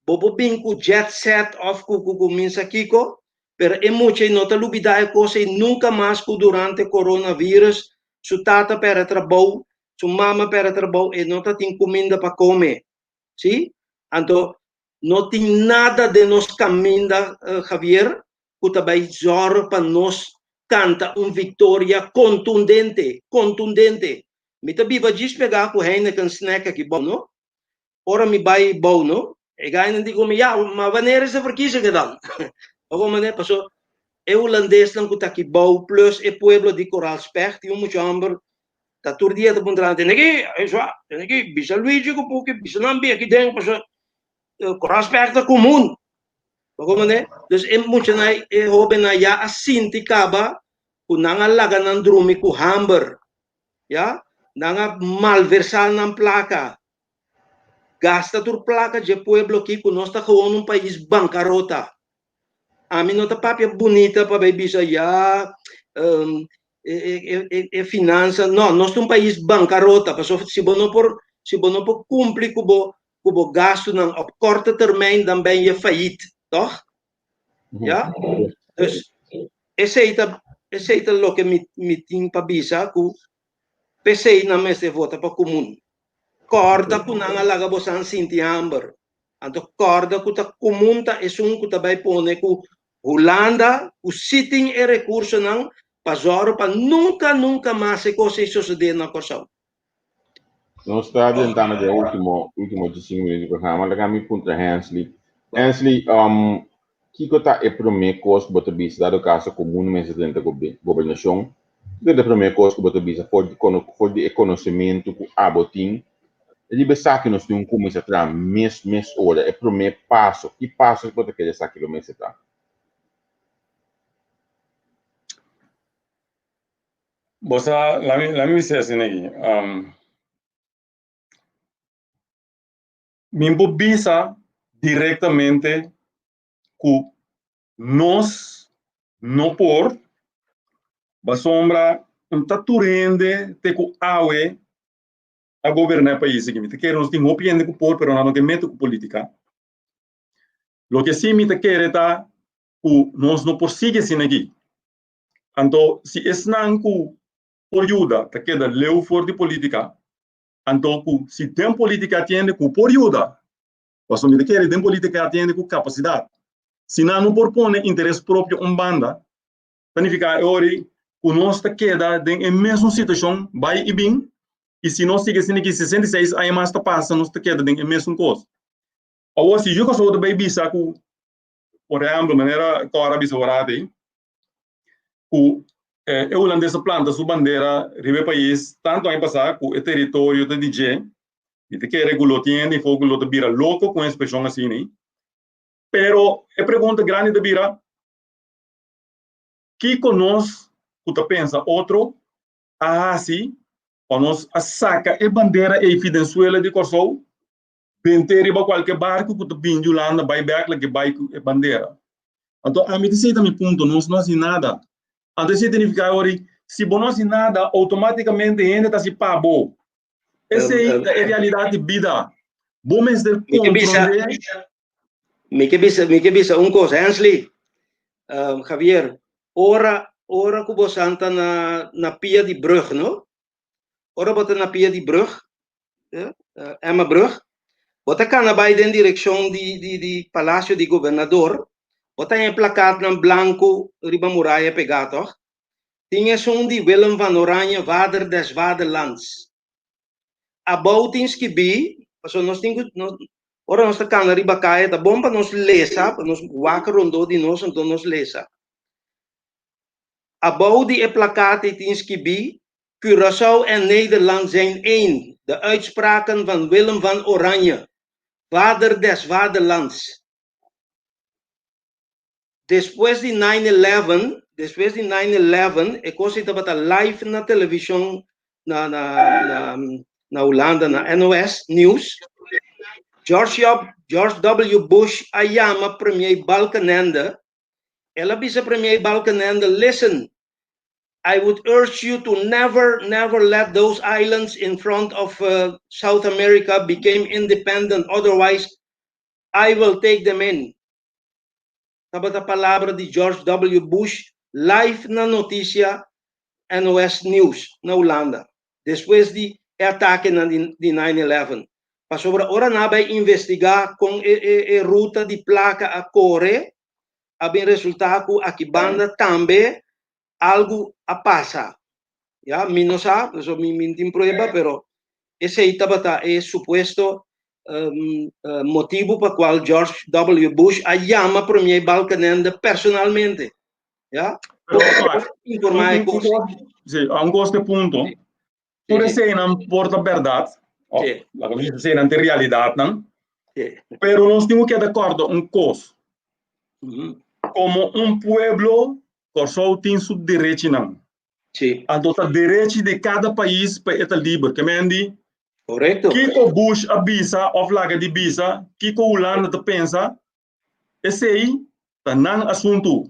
[SPEAKER 3] Bo por bin ku jet set òf ku ku ku minsa kiko, pero e mucha ei no ta lubidá e kos ei nunka mas ku durante coronavirus su tata pèrdè trabou, su mama pèrdè trabou, e no ta tin kuminda pa kome. Sí? Anto no tin nada den nos kaminda, Javier, ku ta bai zòrg pa nos kanta un viktoria kontundente, kontundente. Mi ta biba djis pegá ku Heineken Snack aki bou, no? Ora mi bai bou, no? E gainan di ku mi, ya, ma wanneer is de verkiezingen dan? Oko manera, paso e hulandesnan ku ta aki bou plus e pueblo di Koraalspecht tin un mucha hòmber ta tur dia ta puntra nan, tene aki, eswa, tene aki, bisa Luigi ku Puki, bisa nan bin aki den, paso Koraalspecht ta komun. Bo comprende? Dus e muchanan, e hobennan ya a sinti caba cu nan a laga nan drumi cu hamber. Ya? Nan a malversa nan placa. Gasta tur placa dje pueblo aki cu nos ta gewoon un pais bancarota. Ami no ta papia bunita pa bay bisa ya um, e, e, e, e finansa. No, nos ta un pais bancarota. Pasobra si bo no por, si bo no por cumpli cu bo ku bo gastunan op korte termijn dan ben je failliet, toch? Ja? Dus esei ta esei ta loke mi mi tin pa bisa ku p'esei nan mester vota pa komun. Kòrda ku nan a laga bosan sinti hamber. Anto kòrda ku ta komun ta esun ku ta bai pone ku Hulanda ku si tin e rekursonan pa zòru pa nunka nunka mas e kos ei sosodé na Kòrsou.
[SPEAKER 1] Nos ta adelantando de último, último 15 minutos di programa. Laga mi puntra Hensley. Hensley, um, kiko ta e promé kos ku bo ta bisa dado kaso ku mundu mester drenta gobernashon? Kiko ta e promé kos ku bo ta bisa for di kono for di e konosementu ku abo tin riba esaki nos tin un kuminsá traha mes mes ora e promé paso? Ki paso bo ta kere esaki lo mester ta?
[SPEAKER 2] Bo sa, lami, lami bisa asina aki. Um, mi por bisa directamente ku nos no por, pasobra un ta tur hende te ku awe a goberná e pais aki. Mi ta kere nos tin hopi hende ku por, pero nan no ke mete ku politica. Loke si mi ta kere ta ku nos no por sigui asina aki. Anto si esnan ku por yuda ta keda leu for di politika, anto ku si den politika tin hende ku por yuda, pasobra mi ta kere den politika tin hende ku kapasidat. Si nan no por pone interes propio un banda, ta nifiká e ora ei ku nos ta keda den e mesun situashon bai i bin, i si nos sigui asina ki 66 aña mas ta pasa nos ta keda den e mesun kos. Awor si yu Kòrsou ta bai bisa ku, por ehèmpel manera Cora a bisa ora ei, ku e hulandes a planta su bandera riba e pais tantu aña pasá ku e teritorio ta di dje, mi ta kere ku lo tin hende afó ku lo ta bira loko ku un ekspreshon asina ei. Pero e pregunta grandi ta bira, kiko nos ku ta pensa otro a hasi pa nos a saka e bandera ei fi den suela di Kòrsou, bent'é riba kualke barku ku ta bini di Hulanda bai bèk la ke bai ku e bandera? Anto ami ta esei ta mi punto, nos no hasi nada. Anto esei ta nifiká awor si bo no hasi nada, outomátikamente hende ta hasi pa bo. Esei ta e realidat di bida. Bo mester komprondé.
[SPEAKER 3] Mi ke bisa, mi ke bisa un kos, Hensley, um, Javier, ora, ora ku bo santa na, na pia di brug, no? Ora bo ta na pia di brug, eh, uh, Emma Brug, bo ta kana bai den direkshon di, di, di Palacio di Gobernador, bo ta haña plakatnan blanku riba muraya pegá, toch? Tin esun di Willem van Oranje, Vader des Vaderlands. Abou tin skibí, pasobra nos tin ku, nos, ora nos ta kana riba kaya ta bon pa nos lesa, pa nos wak rondó di nos, anto nos lesa. Abou di e plakat ei tin skibí, Curaçao en Nederland zijn één, de uitspraken van Willem van Oranje, Vader des Vaderlands. Despues di nine eleven, despues di nine eleven, e kos ei tabata live na televishon na na na na Hulanda, na NOS News. George George W. Bush a yama Premier Balkenende. El a bisa Premier Balkenende, listen, I would urge you to never, never let those islands in front of uh, South America became independent, otherwise I will take them in. Tabata palabra di George W. Bush live na notisia NOS News na Hulanda, despues di e atakenan di di nine eleven. Pasobra ora nan a bai investigá kon e e e ruta di plaka a kore, a bin resultá ku aki banda tambe algu a pasa. Ya, mi no sa, pasobra mi mi no tin prueba, pero esei tabata e supuesto motibu pa kual George W. Bush a yama Premier Balkenende personalmente. Ya,
[SPEAKER 2] Pero,
[SPEAKER 3] informa e kos.
[SPEAKER 2] Sí, a un kos te punto. Tur eseinan por ta bèrdat, òf laga nos bisa eseinan ta e realidatnan, pero nos tin ku keda kòrda un kos, komo un pueblo Kòrsou tin su derechinan. Anto ta derechi di kada pais pa e ta liber. Ke men di, kiko Bush a bisa òf laga di bisa, kiko Hulanda ta pensa, Esei ta nan asuntu.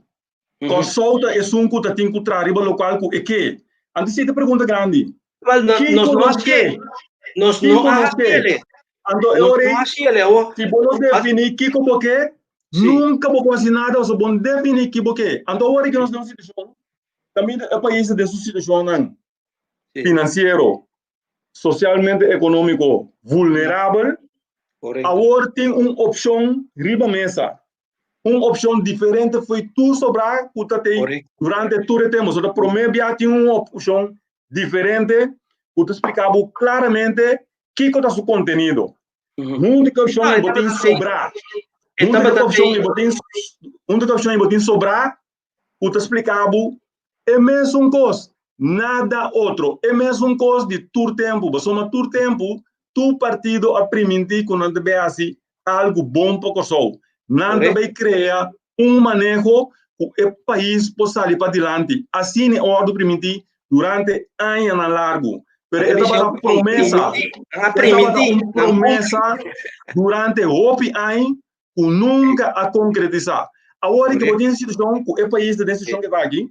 [SPEAKER 2] Kòrsou ta esun ku ta tin ku traha riba lokual ku e ke. Anto esei ta pregunta grandi.
[SPEAKER 3] Wel, no,
[SPEAKER 2] Kiko
[SPEAKER 3] nos no
[SPEAKER 2] nos ke?
[SPEAKER 3] hasié. Nos
[SPEAKER 2] Kiko
[SPEAKER 3] no a
[SPEAKER 2] nos ke?
[SPEAKER 3] hasié.
[SPEAKER 2] Anto e
[SPEAKER 3] Nos
[SPEAKER 2] ora
[SPEAKER 3] no
[SPEAKER 2] ei,
[SPEAKER 3] hasié, awo.
[SPEAKER 2] si bo no definí kiko bo ke,
[SPEAKER 3] Sí.
[SPEAKER 2] nunka bo por hasi nada pasobra bo no definí ki bo ke. Anto awor ei ku nos den un situashon, kaminda e pais ta den su situashonnan
[SPEAKER 3] Sí.
[SPEAKER 2] finansiero, socialmente económico vulnerabel,
[SPEAKER 3] Correcto.
[SPEAKER 2] awor tin un opcion riba mesa. Un opcion diferente foi tur sobrá ku ta tei
[SPEAKER 3] Correcto.
[SPEAKER 2] durante tur e tempo. So ta promé bia tin un opcion diferente ku ta spliká bo claramente kiko ta su contenido. Huntu ku e opcion
[SPEAKER 3] Ah,
[SPEAKER 2] ei bo tin sobrá.
[SPEAKER 3] E
[SPEAKER 2] Huntu ku e
[SPEAKER 3] tabata
[SPEAKER 2] opcion
[SPEAKER 3] tei
[SPEAKER 2] ei bo tin huntu ku e opcion ei bo tin sobrá ku ta splika bo e mesun kos, nada otro, e mesun kos di tur tempu, pasobra tur tempu tur partido a primintí ku nan ta bai hasi algu bon pa Kòrsou, nan ta bai krea un maneho ku e pais por sali padilanti, asina e wòrdu primintí durante añanan largu, pero e tabata promesa, e tabata un promesa durante hopi aña ku nunka a konkretisá. Awor ku bo tin situashon ku e pais ta den situashon ku ta aki,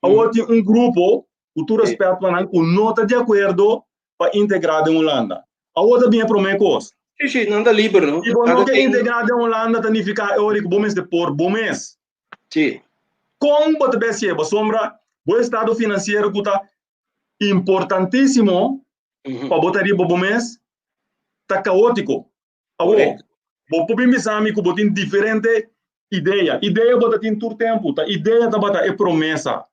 [SPEAKER 2] awor tin un grupo, ku tur rèspèt pa nan, ku no ta di akuerdo pa integrá den Hulanda. Awor ta bin e promé kos.
[SPEAKER 3] Sí, sí, nan ta liber, no?
[SPEAKER 2] Si bo no ke integrá den Hulanda ta nifiká e ora ku bo mester por bo mes.
[SPEAKER 3] Sí.
[SPEAKER 2] Kon bo ta bai hasié? Pasobra bo estado finansiero ku ta importantísimo pa bo ta riba bo mes ta kaótiko. Awor, bo por bin bisa mi ku bo tin diferente. Idea. Idea bo ta tin tur tempu. Ta idea tabata e promesa.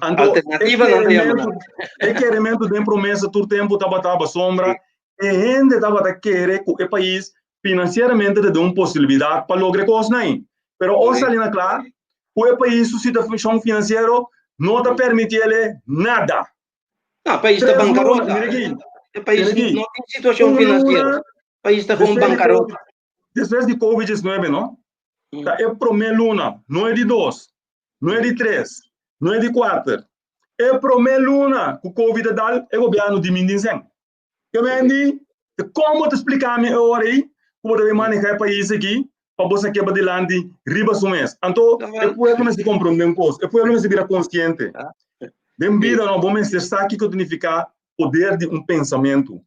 [SPEAKER 2] Anto,
[SPEAKER 3] Alternativa nan ta yama nan.
[SPEAKER 2] E kerementu den promesa tur tempu tabata pasobra e hende tabata kere ku e pais finansieramente ta den un posibilidat pa logra e kosnan ei. Pero ora sali na kla ku e pais su situashon finansiero no ta permiti ele nada.
[SPEAKER 3] No, pais ta bankarota. E pais no tin situashon finansiero. Pais ta kon bankarota.
[SPEAKER 2] Despues di Covid 19, no? Ta e promé luna, no e di dos, no e di tres, no e di kuater. E promé luna ku Covid a dal, e gobièrnu dimindi sèn. Ke men di, kon bo ta splika mi e ora ei ku bo ta bin manehá e pais aki pa bo sa keba dilanti riba su mes? Anto e pueblo mester komprondé un kos, e pueblo mester bira konsiente. Den bida no, bo mester sa kiko ta nifiká poder di un pensamentu.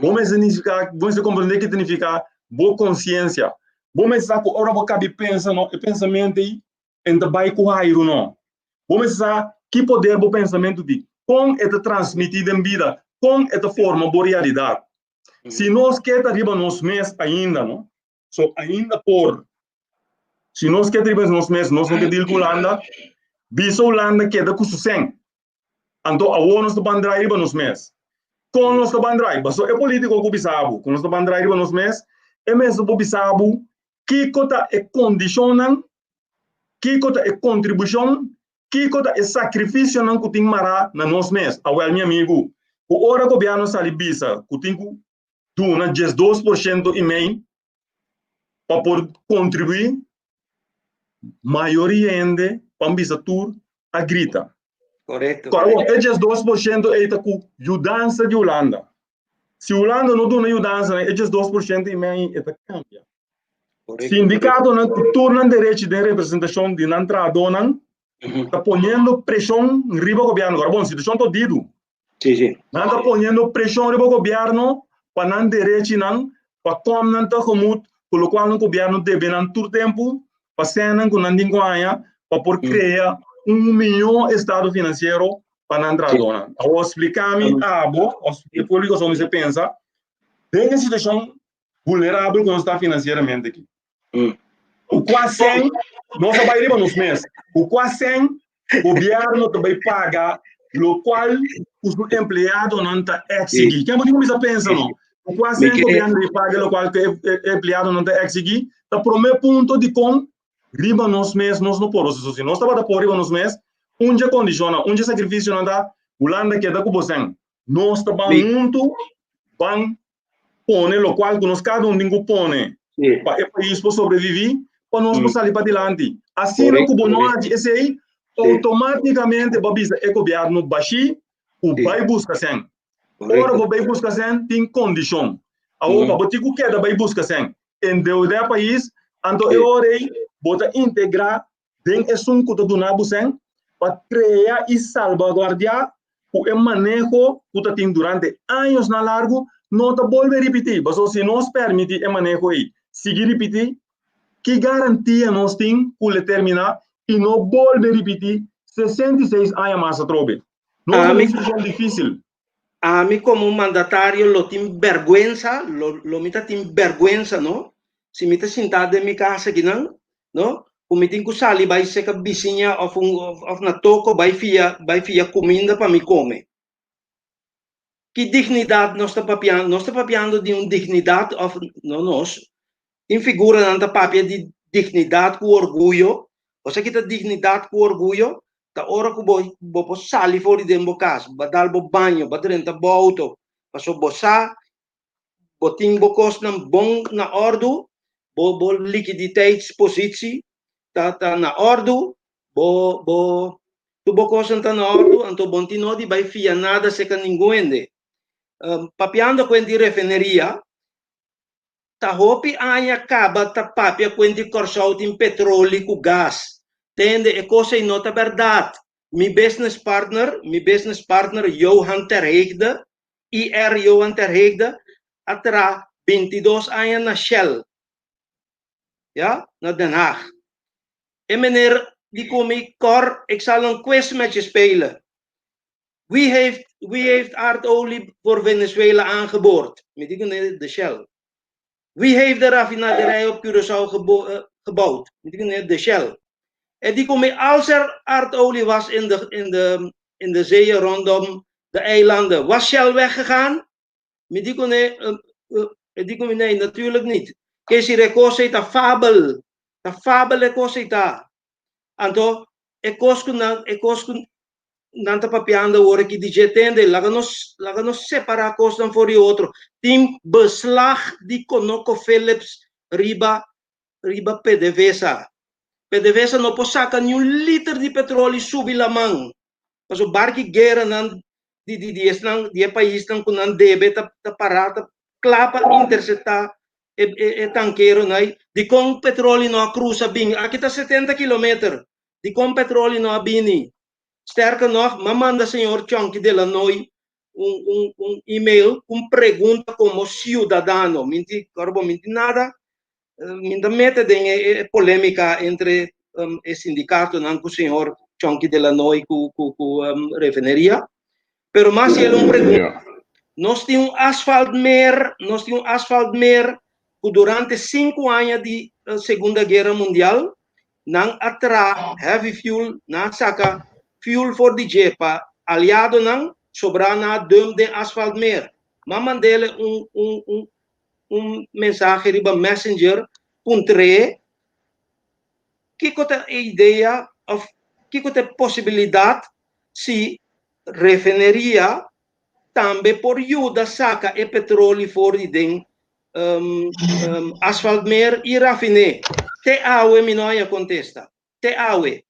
[SPEAKER 2] Bo mester nifiká, bo mester komprondé ke ta nifiká bo konsiensia. Bo mester sa ku ora bo kabi pensa no, e pensamentu ei en ta bai ku hairu no. Bo mester sa ki poder bo pensamentu tin, kon e ta transmití den bida, kon e ta forma bo realidat. Si nos ke ta riba nos mes ainda no, so ainda por, si nos ke ta riba nos mes, nos no ke deal ku Hulanda, bisa Hulanda keda ku su sèn. Anto awor nos ta ban drai riba nos mes. Kon nos ta ban drai? Pasobra e politiko ku bisa bo ku nos ta ban drai riba nos mes, e mester por bisa bo kiko ta e kondishonnan, kiko ta e kontribushon, kiko ta e sakrifisionan ku tin mará na nos mes. Awèl mi amigu, ku ora gobièrnu sali bisa ku tin ku duna 12% i mei pa por kontribuí, mayoria hende, pa mi bisa tur, a grita.
[SPEAKER 3] Korekto.
[SPEAKER 2] Kòrda bon, e 12% ei ta ku yudansa di Hulanda. Si Hulanda no duna yudansa, e 12% i mei e ta kambia. Sindikatonan ku tur nan derechi den representashon di nan trahadónan ta poniendo preshon riba gobièrnu. Kòrda bon, situashon ta odidu.
[SPEAKER 3] Sí, sí.
[SPEAKER 2] Nan ta poniendo preshon riba gobièrnu pa nan derechinan, pa kòm nan tegemoet, ku lokual nan gobièrnu debe nan tur tempu, pa sènnan ku nan tin ku haña pa por krea un mihó estado finansiero pa nan trahadónan. Awor splika mi abo, òf e públiko so mester pensa, den e situashon vulnerabel ku nos ta finansieramente aki. Ku kua sèn nos a bai riba nos mes? Ku kua sèn gobièrnu ta bai paga lokual ku su empleadonan ta eksigí? Ken bo tin kuminsá pensa no? Ku kua sèn gobièrnu ta bai paga lokual ku e empleadonan ta eksigí? Ta promé punto dikon riba nos mes nos no por. Si nos tabata por riba nos mes, un dje kondishonnan, un dje sakrifisionan ta Hulanda keda ku bo sèn. Nos ta ban huntu, ban pone lokual ku nos kada un tin ku pone pa e pais por sobreviví, pa nos por sali padilanti. Asina ku bo no haci esei, outomátikamente bo a bisa e gobièrnu bashí ku bai buska sèn. Ora bo bai buska sèn, tin kondishon. Awor pa bo tin ku keda bai buska sèn, endeudá e pais, anto e ora ei bo ta integrá den esun ku ta duna bo sèn pa krea i salbaguardiá ku e maneho ku ta tin durante añosnan largu no ta bolbe ripití. Pasobra si nos permití e maneho ei sigui ripití, ki garantia nos tin ku lo e terminá i no bolbe ripití 66 aña mas atrobe? Nos ta den un situashon difísil.
[SPEAKER 3] Ami komo mandatario lo tin bèrgwensa, lo lo mi ta tin bèrgwensa no, si mi ta sintá den mi kas akinan no, ku mi tin ku sali bai seka bisiña òf un òf na toko bai fia bai fia kuminda pa mi kome. Ki dignidat nos ta papiando? Nos ta papiando di un dignidat òf no nos, tin figuranan ta papia di dignidat ku orguyo, bo sa ki ta dignidat ku orguyo? Ta ora ku bo bo por sali for di den bo kas, bo a dal bo baño, bo a drenta bo outo, pasobra bo sa bo tin bo kosnan bon na òrdu, bo bo likiditeitspositie ta ta na òrdu, bo bo tur bo kosnan ta na òrdu, anto bo no tin nodi bai fia nada serka ningun hende. Papiando ku hende di refineria, Ta hopi aña kaba ta papia kuen di Kòrsou tin petroli ku gas. Tende, e kos ei no ta bèrdat. Mi business partner, mi business partner Johan ter Heegde, IR Johan ter Heegde, a traha 22 aña na Shell, ya, na Den Haag. E meneer di ku mi, Cor, ik zal een quiz met je spelen. Wie heeft, wie heeft aardolie voor Venezuela aangeboord? Mi di kuné de Shell. Wie heeft de raffinaderij op Curaçao gebo eh, gebouwd. De Shell. E di ku mi als er aardolie was in de, in de, in de zeeën rondom de eilanden, was Shell weggegaan? Mi di ku nee, e di ku mi nee, natuurlijk niet. Kesi e kos ei ta fabel, ta fabel e kos ei ta. Anto e kos ku nan, e kos ku nan ta papiando awor aki di dje tende, laga nos, laga nos separá kosnan for di otro. Tin beslag di ConocoPhillips riba riba PDVSA. PDVSA no por saka niun liter di petroli subi laman. Pasobra barki gueranan di di di esnan di e paisnan ku nan debe ta ta pará ta kla pa interseptá e e e tankeronan ei. Dikon petroli no a krusa bin? Aki ta 70 kilometer. Dikon petroli no a bini? Sterker nog, m'a manda señor Chonky de la Noy un un un email ku un pregunta komo siudadano. Mi di, kòrda bo, mi di nada, mi ta mete den e e polémika entre e sindikatonan ku señor Chonky de la Noy ku ku ku refineria. Pero mas si el un pregunta. Nos tin un asfaltmeer, nos tin un asfaltmeer ku durante sinku aña di Segunda Guera Mundial nan a traha heavy fuel, nan a saka fuel for di dje pa aliadonan, sobrá nan a dump den asfaltmeer. M'a mand'ele un un un un mensahe riba Messenger puntr'é kiko ta e idea òf kiko ta e posibilidat si refineria tambe por yuda saka e petroli for di den asfaltmeer i rafiné. Te awe mi no haña kontesta. Te awe.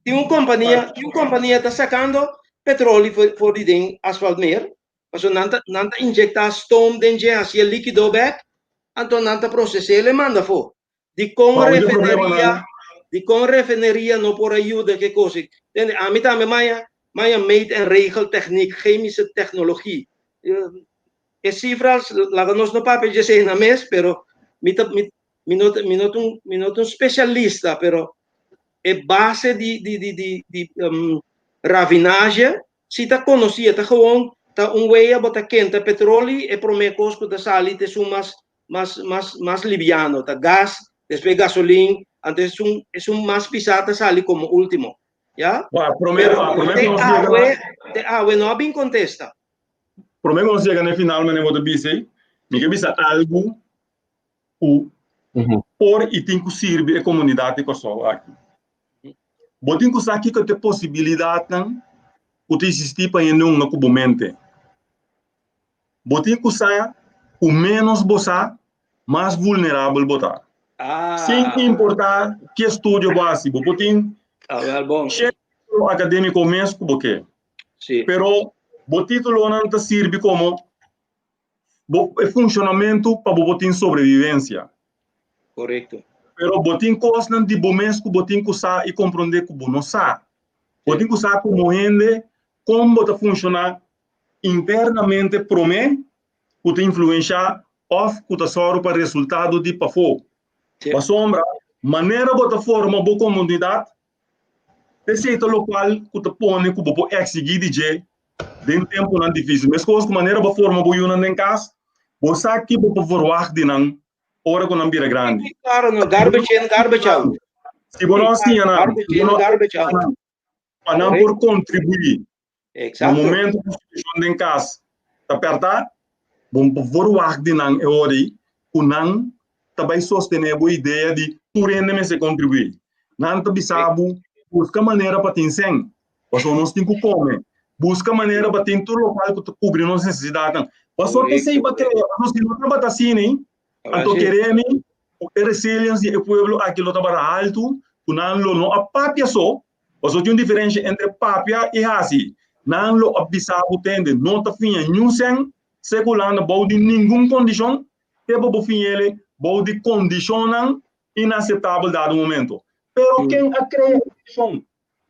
[SPEAKER 3] Tin un kompania, tin un kompania ta sakando petroli for di den asfaltmeer, pasobra nan ta nan ta injektá stoom den dje hasié líkido bèk, anto nan ta proses'é el e manda afó. Dikon refineria, dikon refineria no por a yuda ke kos ei? Tende, ami tambe maya maya meet en regeltechniek, chemische technologie. E sifras laga nos no papia dje esei na mes, pero mi ta mi mi no ta mi no ta un mi no ta un spesialista, pero e base di di di di di rafinage si ta konosí, e ta gewoon ta un wea bo ta kenta petroli, e promé kos ku ta sali ta esun mas mas mas mas liviano, ta gas, despues gasolin, anto esun esun mas pisá ta sali komo último, ya.
[SPEAKER 2] Ba, promé,
[SPEAKER 3] Pero
[SPEAKER 2] ba, promé
[SPEAKER 3] te
[SPEAKER 2] ku nos yega
[SPEAKER 3] awe,
[SPEAKER 2] na
[SPEAKER 3] te awe no a bin kontesta.
[SPEAKER 2] Promé ku nos yega na e final manera bo ta bisa ei, mi ke bisa algu ku por i tin ku sirbi e komunidat di Kòrsou aki. Bo tin ku sa kiko ta e posibilidatnan ku ta eksistí pa hende hunga ku bo mente. Bo tin ku sa ku ménos bo sa, mas vulnerabel bo ta. Sin importá ki estudio bo hasi, bo por tin shèt título akadémiko mes ku bo ke. Pero bo títulonan ta sirbi komo bo e funshonamentu pa bo por tin sobrevivensia.
[SPEAKER 3] Korekto.
[SPEAKER 2] Pero bo tin kosnan di bo mes ku bo tin ku sa i komprondé ku bo no sa. Bo tin ku sa komo hende kon bo ta funshoná internamente promé ku ta influenshá òf ku ta sòru pa resultado di pafó. Pasobra manera bo ta forma bo komunidat Esei ta lokual ku ta pone ku bo por eksigí di dje den tempunan difísil. Meskos ku manera bo forma bo yunan den kas, bo sa ki bo por verwagt di nan ora ku nan bira grandi.
[SPEAKER 3] Klaro, no, garbage in, garbage out.
[SPEAKER 2] Si bo no siña nan,
[SPEAKER 3] Garbage in, garbage out.
[SPEAKER 2] pa nan por kontribuí Na momento ku situashon den kas ta pèrtá, bo por verwagt di nan e ora ei ku nan ta bai sostené bo idea di tur hende mester kontribuí. Nan ta bisa bo buska manera pa tin sèn, pasobra nos tin ku kome. Buska manera pa tin tur lokual ku ta kubri nos nesesidatnan. Pasobra esei bo a krea, pasobra si no tabata asina ei, anto kere mi ku e resilience di e pueblo aki lo tabata haltu, ku nan lo no a papia so, Pasobra tin un diferensha entre papia i hasi. Nan lo a bisa bo tende, no ta fiña niun sèn sekulando bou di ningun kondishon, te pa bo fiñ'ele bou di kondishonnan inaseptabel dado momento. Pero ken a krea e kondishon?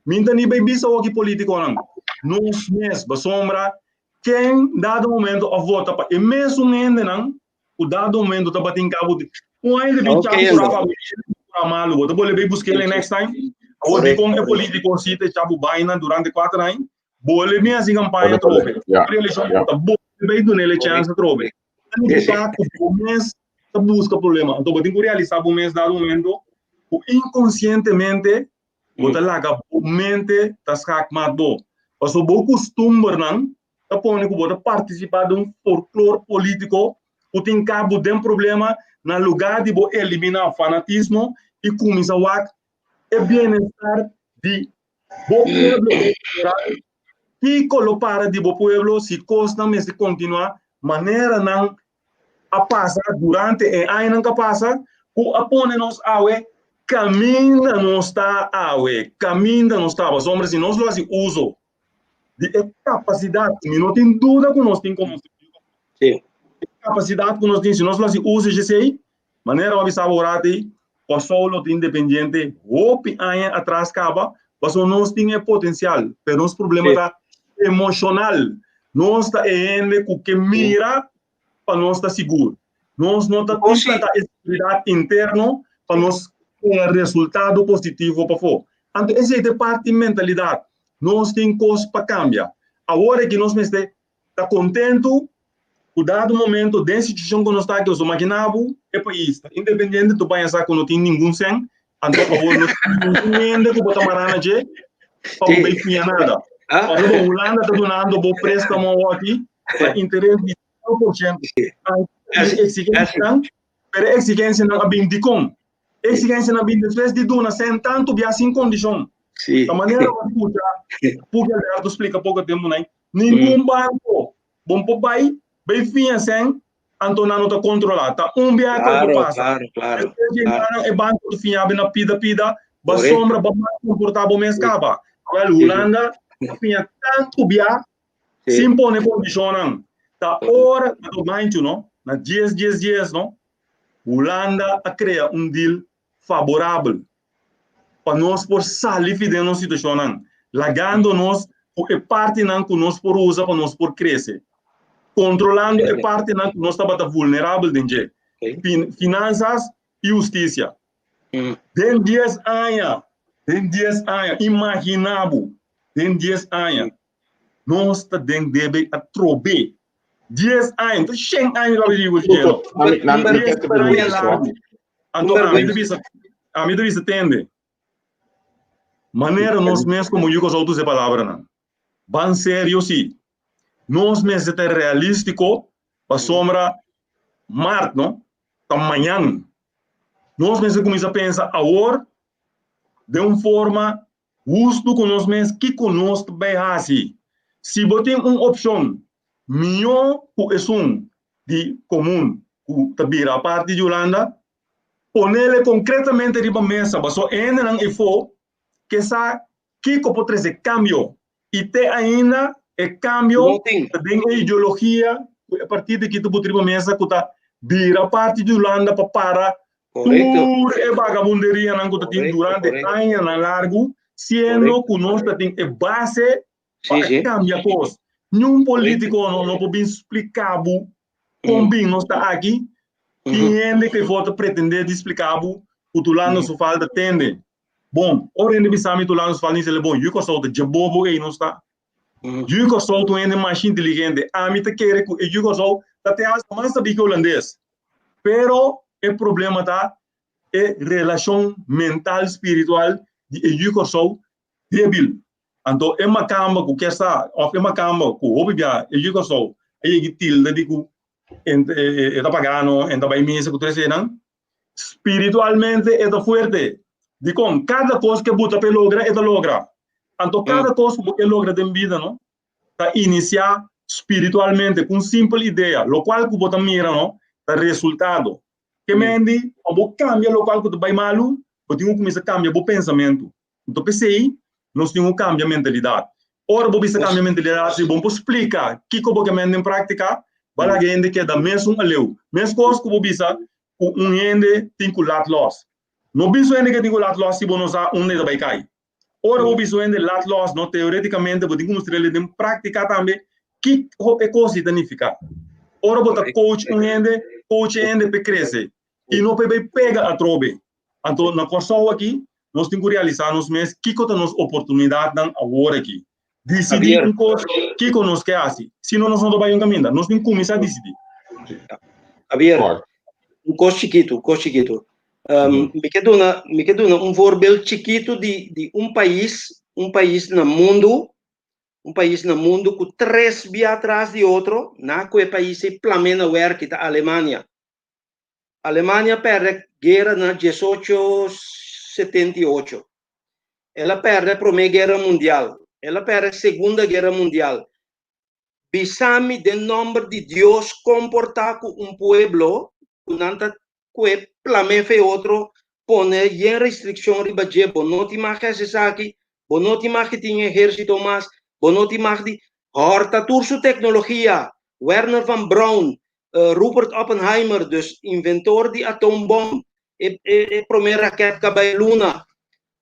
[SPEAKER 2] Mi ta ni bai bisa hoki politikonan. Nos mes, pasobra ken dado momento a vota pa e mesun hendenan ku dado momento tabatin cabo di un aña di chabu
[SPEAKER 3] Okay,
[SPEAKER 2] kura
[SPEAKER 3] ando.
[SPEAKER 2] pa kura malu bo ta bole bay buskele next time awor
[SPEAKER 3] Correcto.
[SPEAKER 2] dikon e politico si te chabu baina durante 4 aña bole mi hasi campaña
[SPEAKER 1] Bole bole,
[SPEAKER 2] trobe
[SPEAKER 1] ja,
[SPEAKER 2] reeleccion
[SPEAKER 1] ja.
[SPEAKER 2] ta bole bay dunele chance trobe
[SPEAKER 3] Sí, sí.
[SPEAKER 2] ta ku bo mes ta buska problema anto bo tin ku realisa bo mes dado momento. Ku inkonsientemente bo ta laga bo mente ta schaakmat bo. Pasobra bo kustumbernan ta pone ku bo ta partisipá den un folklor polítiko ku tin kabo den problema na lugá di bo eliminá fanatismo i kuminsá wak e bienestar di bo pueblo en general. Kiko lo para di bo pueblo si kosnan mester kontinuá manera nan a pasa durante e añanan ku a pasa ku a pone nos awe kaminda nos ta awe, kaminda nos ta. Pasobra si nos lo hasi uso di e kapasidat, mi no tin duda ku nos tin komo
[SPEAKER 3] Sí.
[SPEAKER 2] E kapasidat ku nos tin, si nos lo hasi uso di esei, manera bo a bisa bo rati, Kòrsou lo ta independiente hopi aña atras kaba, pasobra nos tin e potensial, pero nos problema ta emoshonal. Nos ta e hende ku ke mira pa nos ta sigur. Nos no ta implantá e seguridat interno pa nos krea resultado positivo pafó. Anto esei ta e parti mentalidat. Nos tin kos pa kambia. Awor aki nos mester ta kontentu ku dado momento den situashon ku nos ta aki, pasobra makina bo e pais ta independiente, tu baña sa ku no tin ningun sèn, anto awor no tin ningun hende ku bo ta mará na dje pa bo bai fia nada. Pasobra Hulanda ta dunando bo préstamo awor aki pa interes di 0%. Eksigensianan, pero e eksigensianan a bin dikon? E eksigensianan a bin despues di duna sèn tantu bia sin kondishon. Ta manera bo a skucha Puki Alberto splika poko tempu nai, Ningun banko bon por bai bai fiña sèn anto nan no ta kontrolá. Ta un biaha ku por pasa. Despues di nan e banko ta fiña bo na pida pida, bo sombra bo mal komportá bo mes kaba. Wèl Hulanda ta fiña tantu bia sin pone kondishonnan. Ta ora ta manchu no, na dies dies dies no, Hulanda a krea un deal faborabel pa nos por sali fi den nos situashonnan, lagando nos ku e partinan ku nos por usa pa nos por krese, kontrolando e partinan ku nos tabata vulnerabel den dje, finansas i hustisia. Den dies aña, den dies aña, imagina bo, den dies aña, nos ta den debe atrobe. Dies aña, ta shen aña ku a bibi ku dje. Dies aña largu. Anto ami ta bisa, ami ta bisa tende. Manera nos mes komo yu Kòrsou ta usa e palabranan. Ban serio si. Nos mester ta realístiko pasobra mart no ta mañan. Nos mester kuminsá pensa awor den un forma hustu ku nos mes kiko nos ta bai hasi. Si bo tin un opshon mihó ku esun di komun ku ta bira parti di Hulanda, ponele konkretamente riba mesa paso e hendenan efo ke sa kiko por trese kambio i te ainda e kambio ta den e ideologia ku e partido aki ta buta riba mesa ku ta bira parti di Hulanda pa para tur e bagabunderianan ku ta tin durante añanan largu siendo ku nos ta tin e base pa e kambia kos. Niun polítiko no por bin splika bo kon bin nos ta aki. Tin hende ku for ta pretendé di splika bo ku Tulando su falta tende. Bon, ora hende bisa mi Tulando su falta, mi sele bon, yu Kòrsou ta dje bobo ei nos ta. Yu Kòrsou ta un hende masha inteligente. Ami ta kere ku e yu Kòrsou ta te hasta mas sabí ku e hulandes. Pero e problema ta e relashon mental spiritual di e yu Kòrsou débil. Anto e makamba ku ke sa òf e makamba ku hopi bia e yu Kòrsou a yega tilda di ku e ta pagano, e ta bai misa ku tur esenan, spiritualmente e ta fuerte. Dikon? Kada kos ku e buta pa e logra, e ta logra. Anto kada kos ku bo ke logra den bida no, ta inisiá spiritualmente ku un simpel idea, lokual ku bo ta mira no ta resultado. Ke mendi pa bo kambia lokual ku ta bai malu, bo tin ku kuminsá kambia bo pensamentu. Nto p'esei nos tin ku kambia mentalidat. Ora bo bisa kambia mentalidat, si bo por splika kiko bo ke mende den práktika, bo a laga e hende keda mesun aleu. Meskos ku bo bisa ku un hende tin ku lat lòs. No bisa un hende ke tin ku lat lòs si bo no sa unda e ta bai kai. Ora bo bisa un hende lat lòs, no teorétikamente bo tin ku mustr'el den práktika tambe kiko e kos ei ta nifiká. Ora bo ta coach un hende, coach e hende p'e krese i no p'e bai pega atrobe. Anto na Kòrsou aki nos tin ku realisá nos mes kiko ta nos oportunidatnan awor aki. Disidí un kos kiko nos ke hasi, si no nos no ta bai un kaminda. Nos tin kuminsá disidí.
[SPEAKER 3] Javier, un kos chikitu, un kos chikitu. Mi ke duna, mi ke duna un voorbeeld chikitu di, di un pais, un pais na mundu, un pais na mundu ku tres bia tras di otro, na ku e pais ei plam'é na wèrki, ta Alemania. Alemania a pèrdè guera na 1878. El a pèrdè Promé Guera Mundial. El a pèrdè Segunda Guera Mundial. Bisa mi den nòmber di Dios komportá ku un pueblo ku nan ta kue plam'é fe otro pone yen restrikshon riba dje, bo no tin mag hasi esaki, bo no tin mag di tin ehérsito mas, bo no tin mag di hòrta tur su teknologia, Wernher von Braun, Rupert Oppenheimer, dus inventor di atoombom, e e promé rakèt ka bai luna,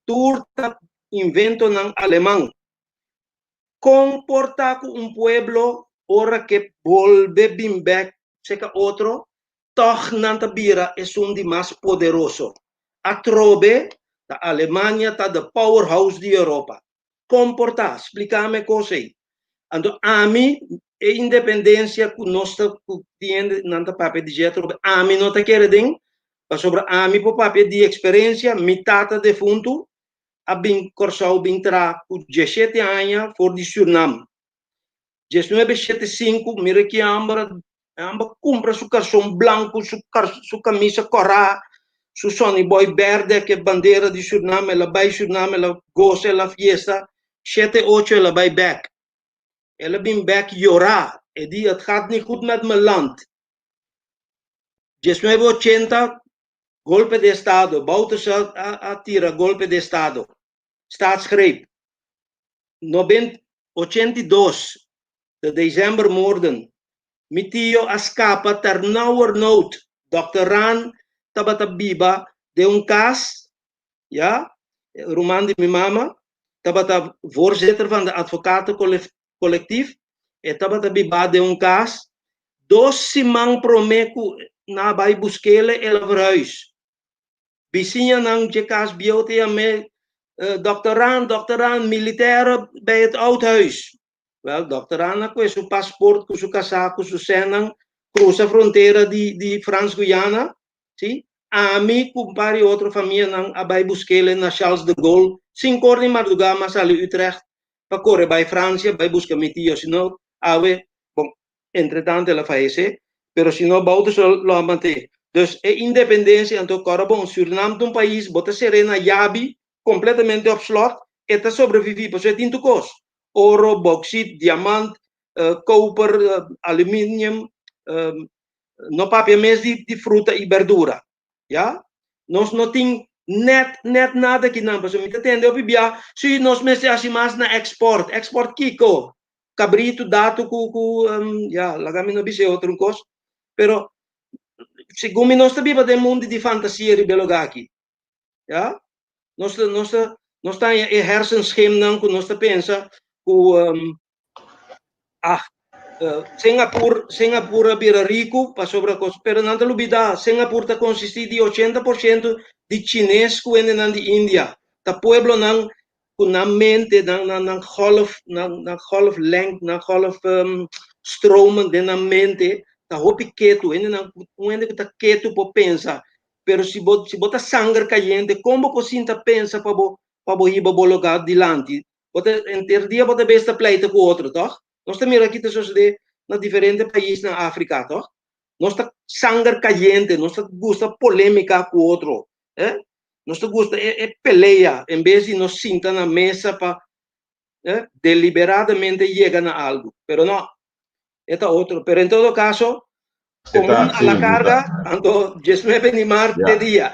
[SPEAKER 3] tur ta inventonan aleman. Kon por ta ku un pueblo ora ke bolbe bin bèk seka otro, tòg nan ta bira esun di mas poderoso? Atrobe ta Alemania ta the powerhouse di Europa. Kon por ta? Splika mi e kos ei. Anto ami e independensia ku nos ta ku tin hende nan ta papia di dje atrobe, ami no ta kere den, pasobra ami por papia di eksperensia, mi tata defuntu a bin Kòrsou bin traha ku 17 aña for di Surnam. 1975 mira ki hòmber e hòmber kumpra su karson blanku, su su kamisa kòrá, su Sonny Boy bèrdè ku e bandera di Surnam, el a bai Surnam, el a gosa, el a fiesta, shete ocho el a bai bèk. El a bin bèk yorá, e di het gaat niet goed met mijn land. 1980 Golpe de estado, Bouterse a tira golpe de estado, staatsgreep. 82, de decembermoorden, mi tio a scapa ternauwernood, Dòkter Raan tabata biba den un cas, ya, ruman di mi mama, tabata voorzitter van de advocatencollectief, e tabata biba den un cas, Dos siman promé ku nan a bai busk'é el a verhuis. Bisiñanan dje kas bieu ta yam'é, Dòkter Raan, Dòkter Raan, militairen bij het oudhuis. Wèl, Dòkter Raan a kue su pasport ku su kasá ku su sènnan krusa frontera di di Frans Guyana, sí. Ami ku un par di otro famianan a bai busk'é na Charles de Gaulle sinkor di mardugá m'a sali Utrecht pa kore bai Fransia bai buska mi tio, sino awe, bon, Entretanto el a fayesé, pero si no Bouterse lo a manté. Dus e independencia anto kòrda bon, Surinam ta un pais, bo ta ser'é na yabi, completamente op slot, e ta sobreviví pasobra e tin tur kos, oro, bauxit, diamant, koper, aluminium, no papia mes di fruta i berdura, ya. Nos no tin net net nada kinan, pasobra mi ta tende hopi bia, si nos mester hasi mas na export, export kiko? Cabrito dato cu cu ya laga mi no bisa e otro un cos pero segun mi nos ta biba den mundo di fantasia riba e lugar aki ya nos ta nos ta nos ta haña e hersenschimnan cu nos ta pensa cu ah Singapur Singapur a bira rico pasobra cos pero nan ta lubida Singapur ta consisti di 80% di chines cu hendenan di India ta pueblonan ku nan mente, nan nan nan golf, nan nan golflength, nan golf stromen den nan mente ta hopi ketu. Hendenan, un hende ku ta ketu por pensa, pero si bo si bo ta sanger kayente, kon bo por sinta pensa pa bo pa bo hiba bo lugá dilanti? Bo ta henter dia bo ta bes ta pleita ku otro, tòg? Nos ta mira ki ta sosodé na diferente pais na Afrika, tòg? Nos ta sanger kayente, nos ta gusta polémika ku otro, eh. Nos ta gusta e, e pelea en bes di nos sinta na mesa pa eh, deliberadamente yega na algo. Pero no, e ta otro. Pero en todo caso, común a la carga, anto 19 di maart te dia.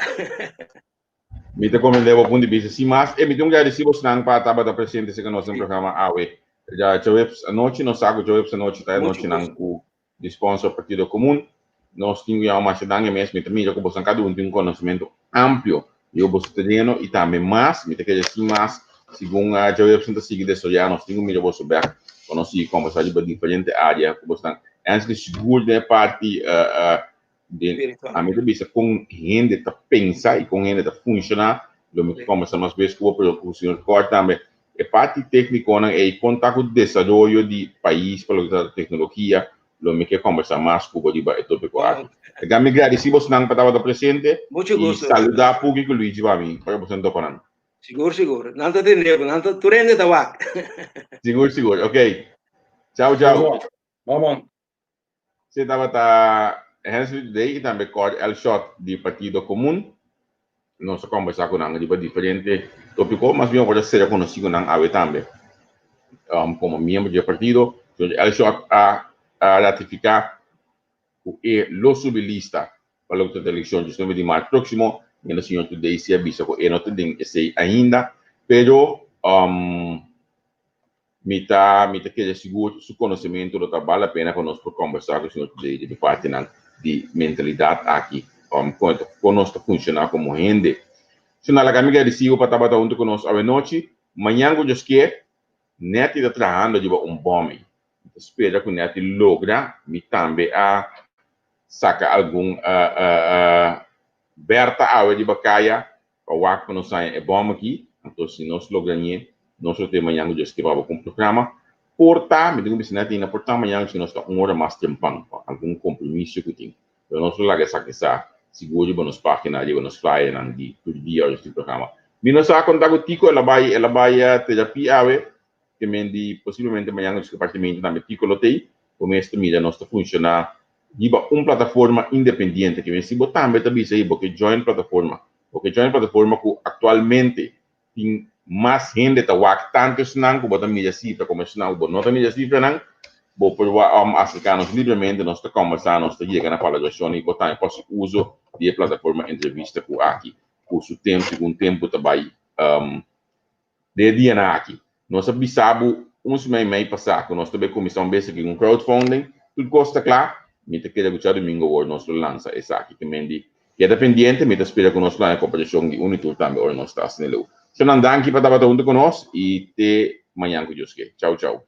[SPEAKER 1] Mi ta comprende bo punto di bista. Sin mas, e mi tin un agradeci bosnan pa tabata presente cerca nos den programa awe. Ja djaweps anochi, nos sa cu djaweps anochi ta e anochinan cu di sponsor Partido Comun. Nos tin cu yama masha danki mes. Mi ta mira cu boso cada un tin un conocimento amplio riba boso tereno y tambe mas. Mi ta kere sin mas, segun djaweps ta sigui desaroya, nos tin cu mira boso bek pa nos sigui combersa riba diferente area cu boso tan. Sigur den e parti den ami ta bisa con hende ta pensa y con hende ta funciona, lo mi combersa mas bes cu bo, pero cu señor Cor tambe. E parti tecniconan ey con ta cu desaroyo di pais pa loke ta tecnologia. Lo mi ke kombersá mas ku bo riba e tópiko aki. Laga mi gradisí bosnan pa tabata presente
[SPEAKER 3] Mucho
[SPEAKER 1] i
[SPEAKER 3] gusto.
[SPEAKER 1] saludá Puki ku Luigi pa mi ora boso topa nan.
[SPEAKER 3] Sigur, sigur. Nan ta tende bo, nan ta tur hende ta wak.
[SPEAKER 1] Sigur, sigur. Ok. Chau, chau.
[SPEAKER 2] Bon, bon.
[SPEAKER 1] Se tabata Hensley Today i tambe Cor Elshot di Partido Komun. Nos a kombersá ku nan riba diferente tópiko, mas bien por a sera konosí ku nan awe tambe. Komo miembro di e partido, señor Elshot a ratifiká ku e lo subi lista pa loke ta elekshon 19 di mart próksimo, mientras señor Today si a bisa ku e no ta den esei ainda, pero Mi ta mi ta kere sigur su konosementu lo ta bal la pena pa nos por kombersá ku señor Today riba e partinan di mentalidat aki, kon kon nos ta funshoná komo hende. So na laga mi gradisí bo pa tabata huntu ku nos awenochi. Mañan ku Dios kier, Netty ta trahando riba un bòm ei. Mi ta spera ku Netty logra. Mi tambe a saka algun bèrta awe riba kaya Pa wak pa nos haña e bòm aki, anto si nos logra ñe, nos lo tin mañan ku Dios ke pa bo ku un programa. Por ta, mi tin ku bisa Netty, por ta mañan si nos ta un ora mas trempan pa algun kompromiso ku tin. Pero nos lo laga esaki sa sigur riba nos página, riba nos flyernan di tur dia ora nos tin programa. Mi no sa konta ku Tico, el a bai, el a bai terapia awe, ke men di posiblemente mañan ku Dios ke parti mente tambe Tico lo t'ei. Bo mes ta mira nos ta funshoná riba un plataforma independiente, ke men si bo tambe ta bisa ei bo ke join plataforma, bo ke join plataforma ku aktualmente tin mas hende ta wak tantu esnan ku bo ta mira sifra komo esnan ku bo no ta mira sifranan, bo por aserká nos libremente, nos ta kòmbersá, nos ta yega na palabrashon i bo tambe por hasi uso di e plataforma entrevista ku aki ku su tempu segun tempu ta bai. Den e dianan aki, nos a bisa bo un siman i mei pasá ku nos ta bai kuminsá un bes aki ku un crowdfunding. Tur kos ta kla. Mi ta kere ku djadumingu awor nos lo lansa esaki. Ke men di keda pendiente. Mi ta spera ku nos lo haña koperashon di un i tur tambe ora nos ta asina leu. Shonnan danki pa tabata huntu ku nos i te mañan ku Dios ke. Chau chau.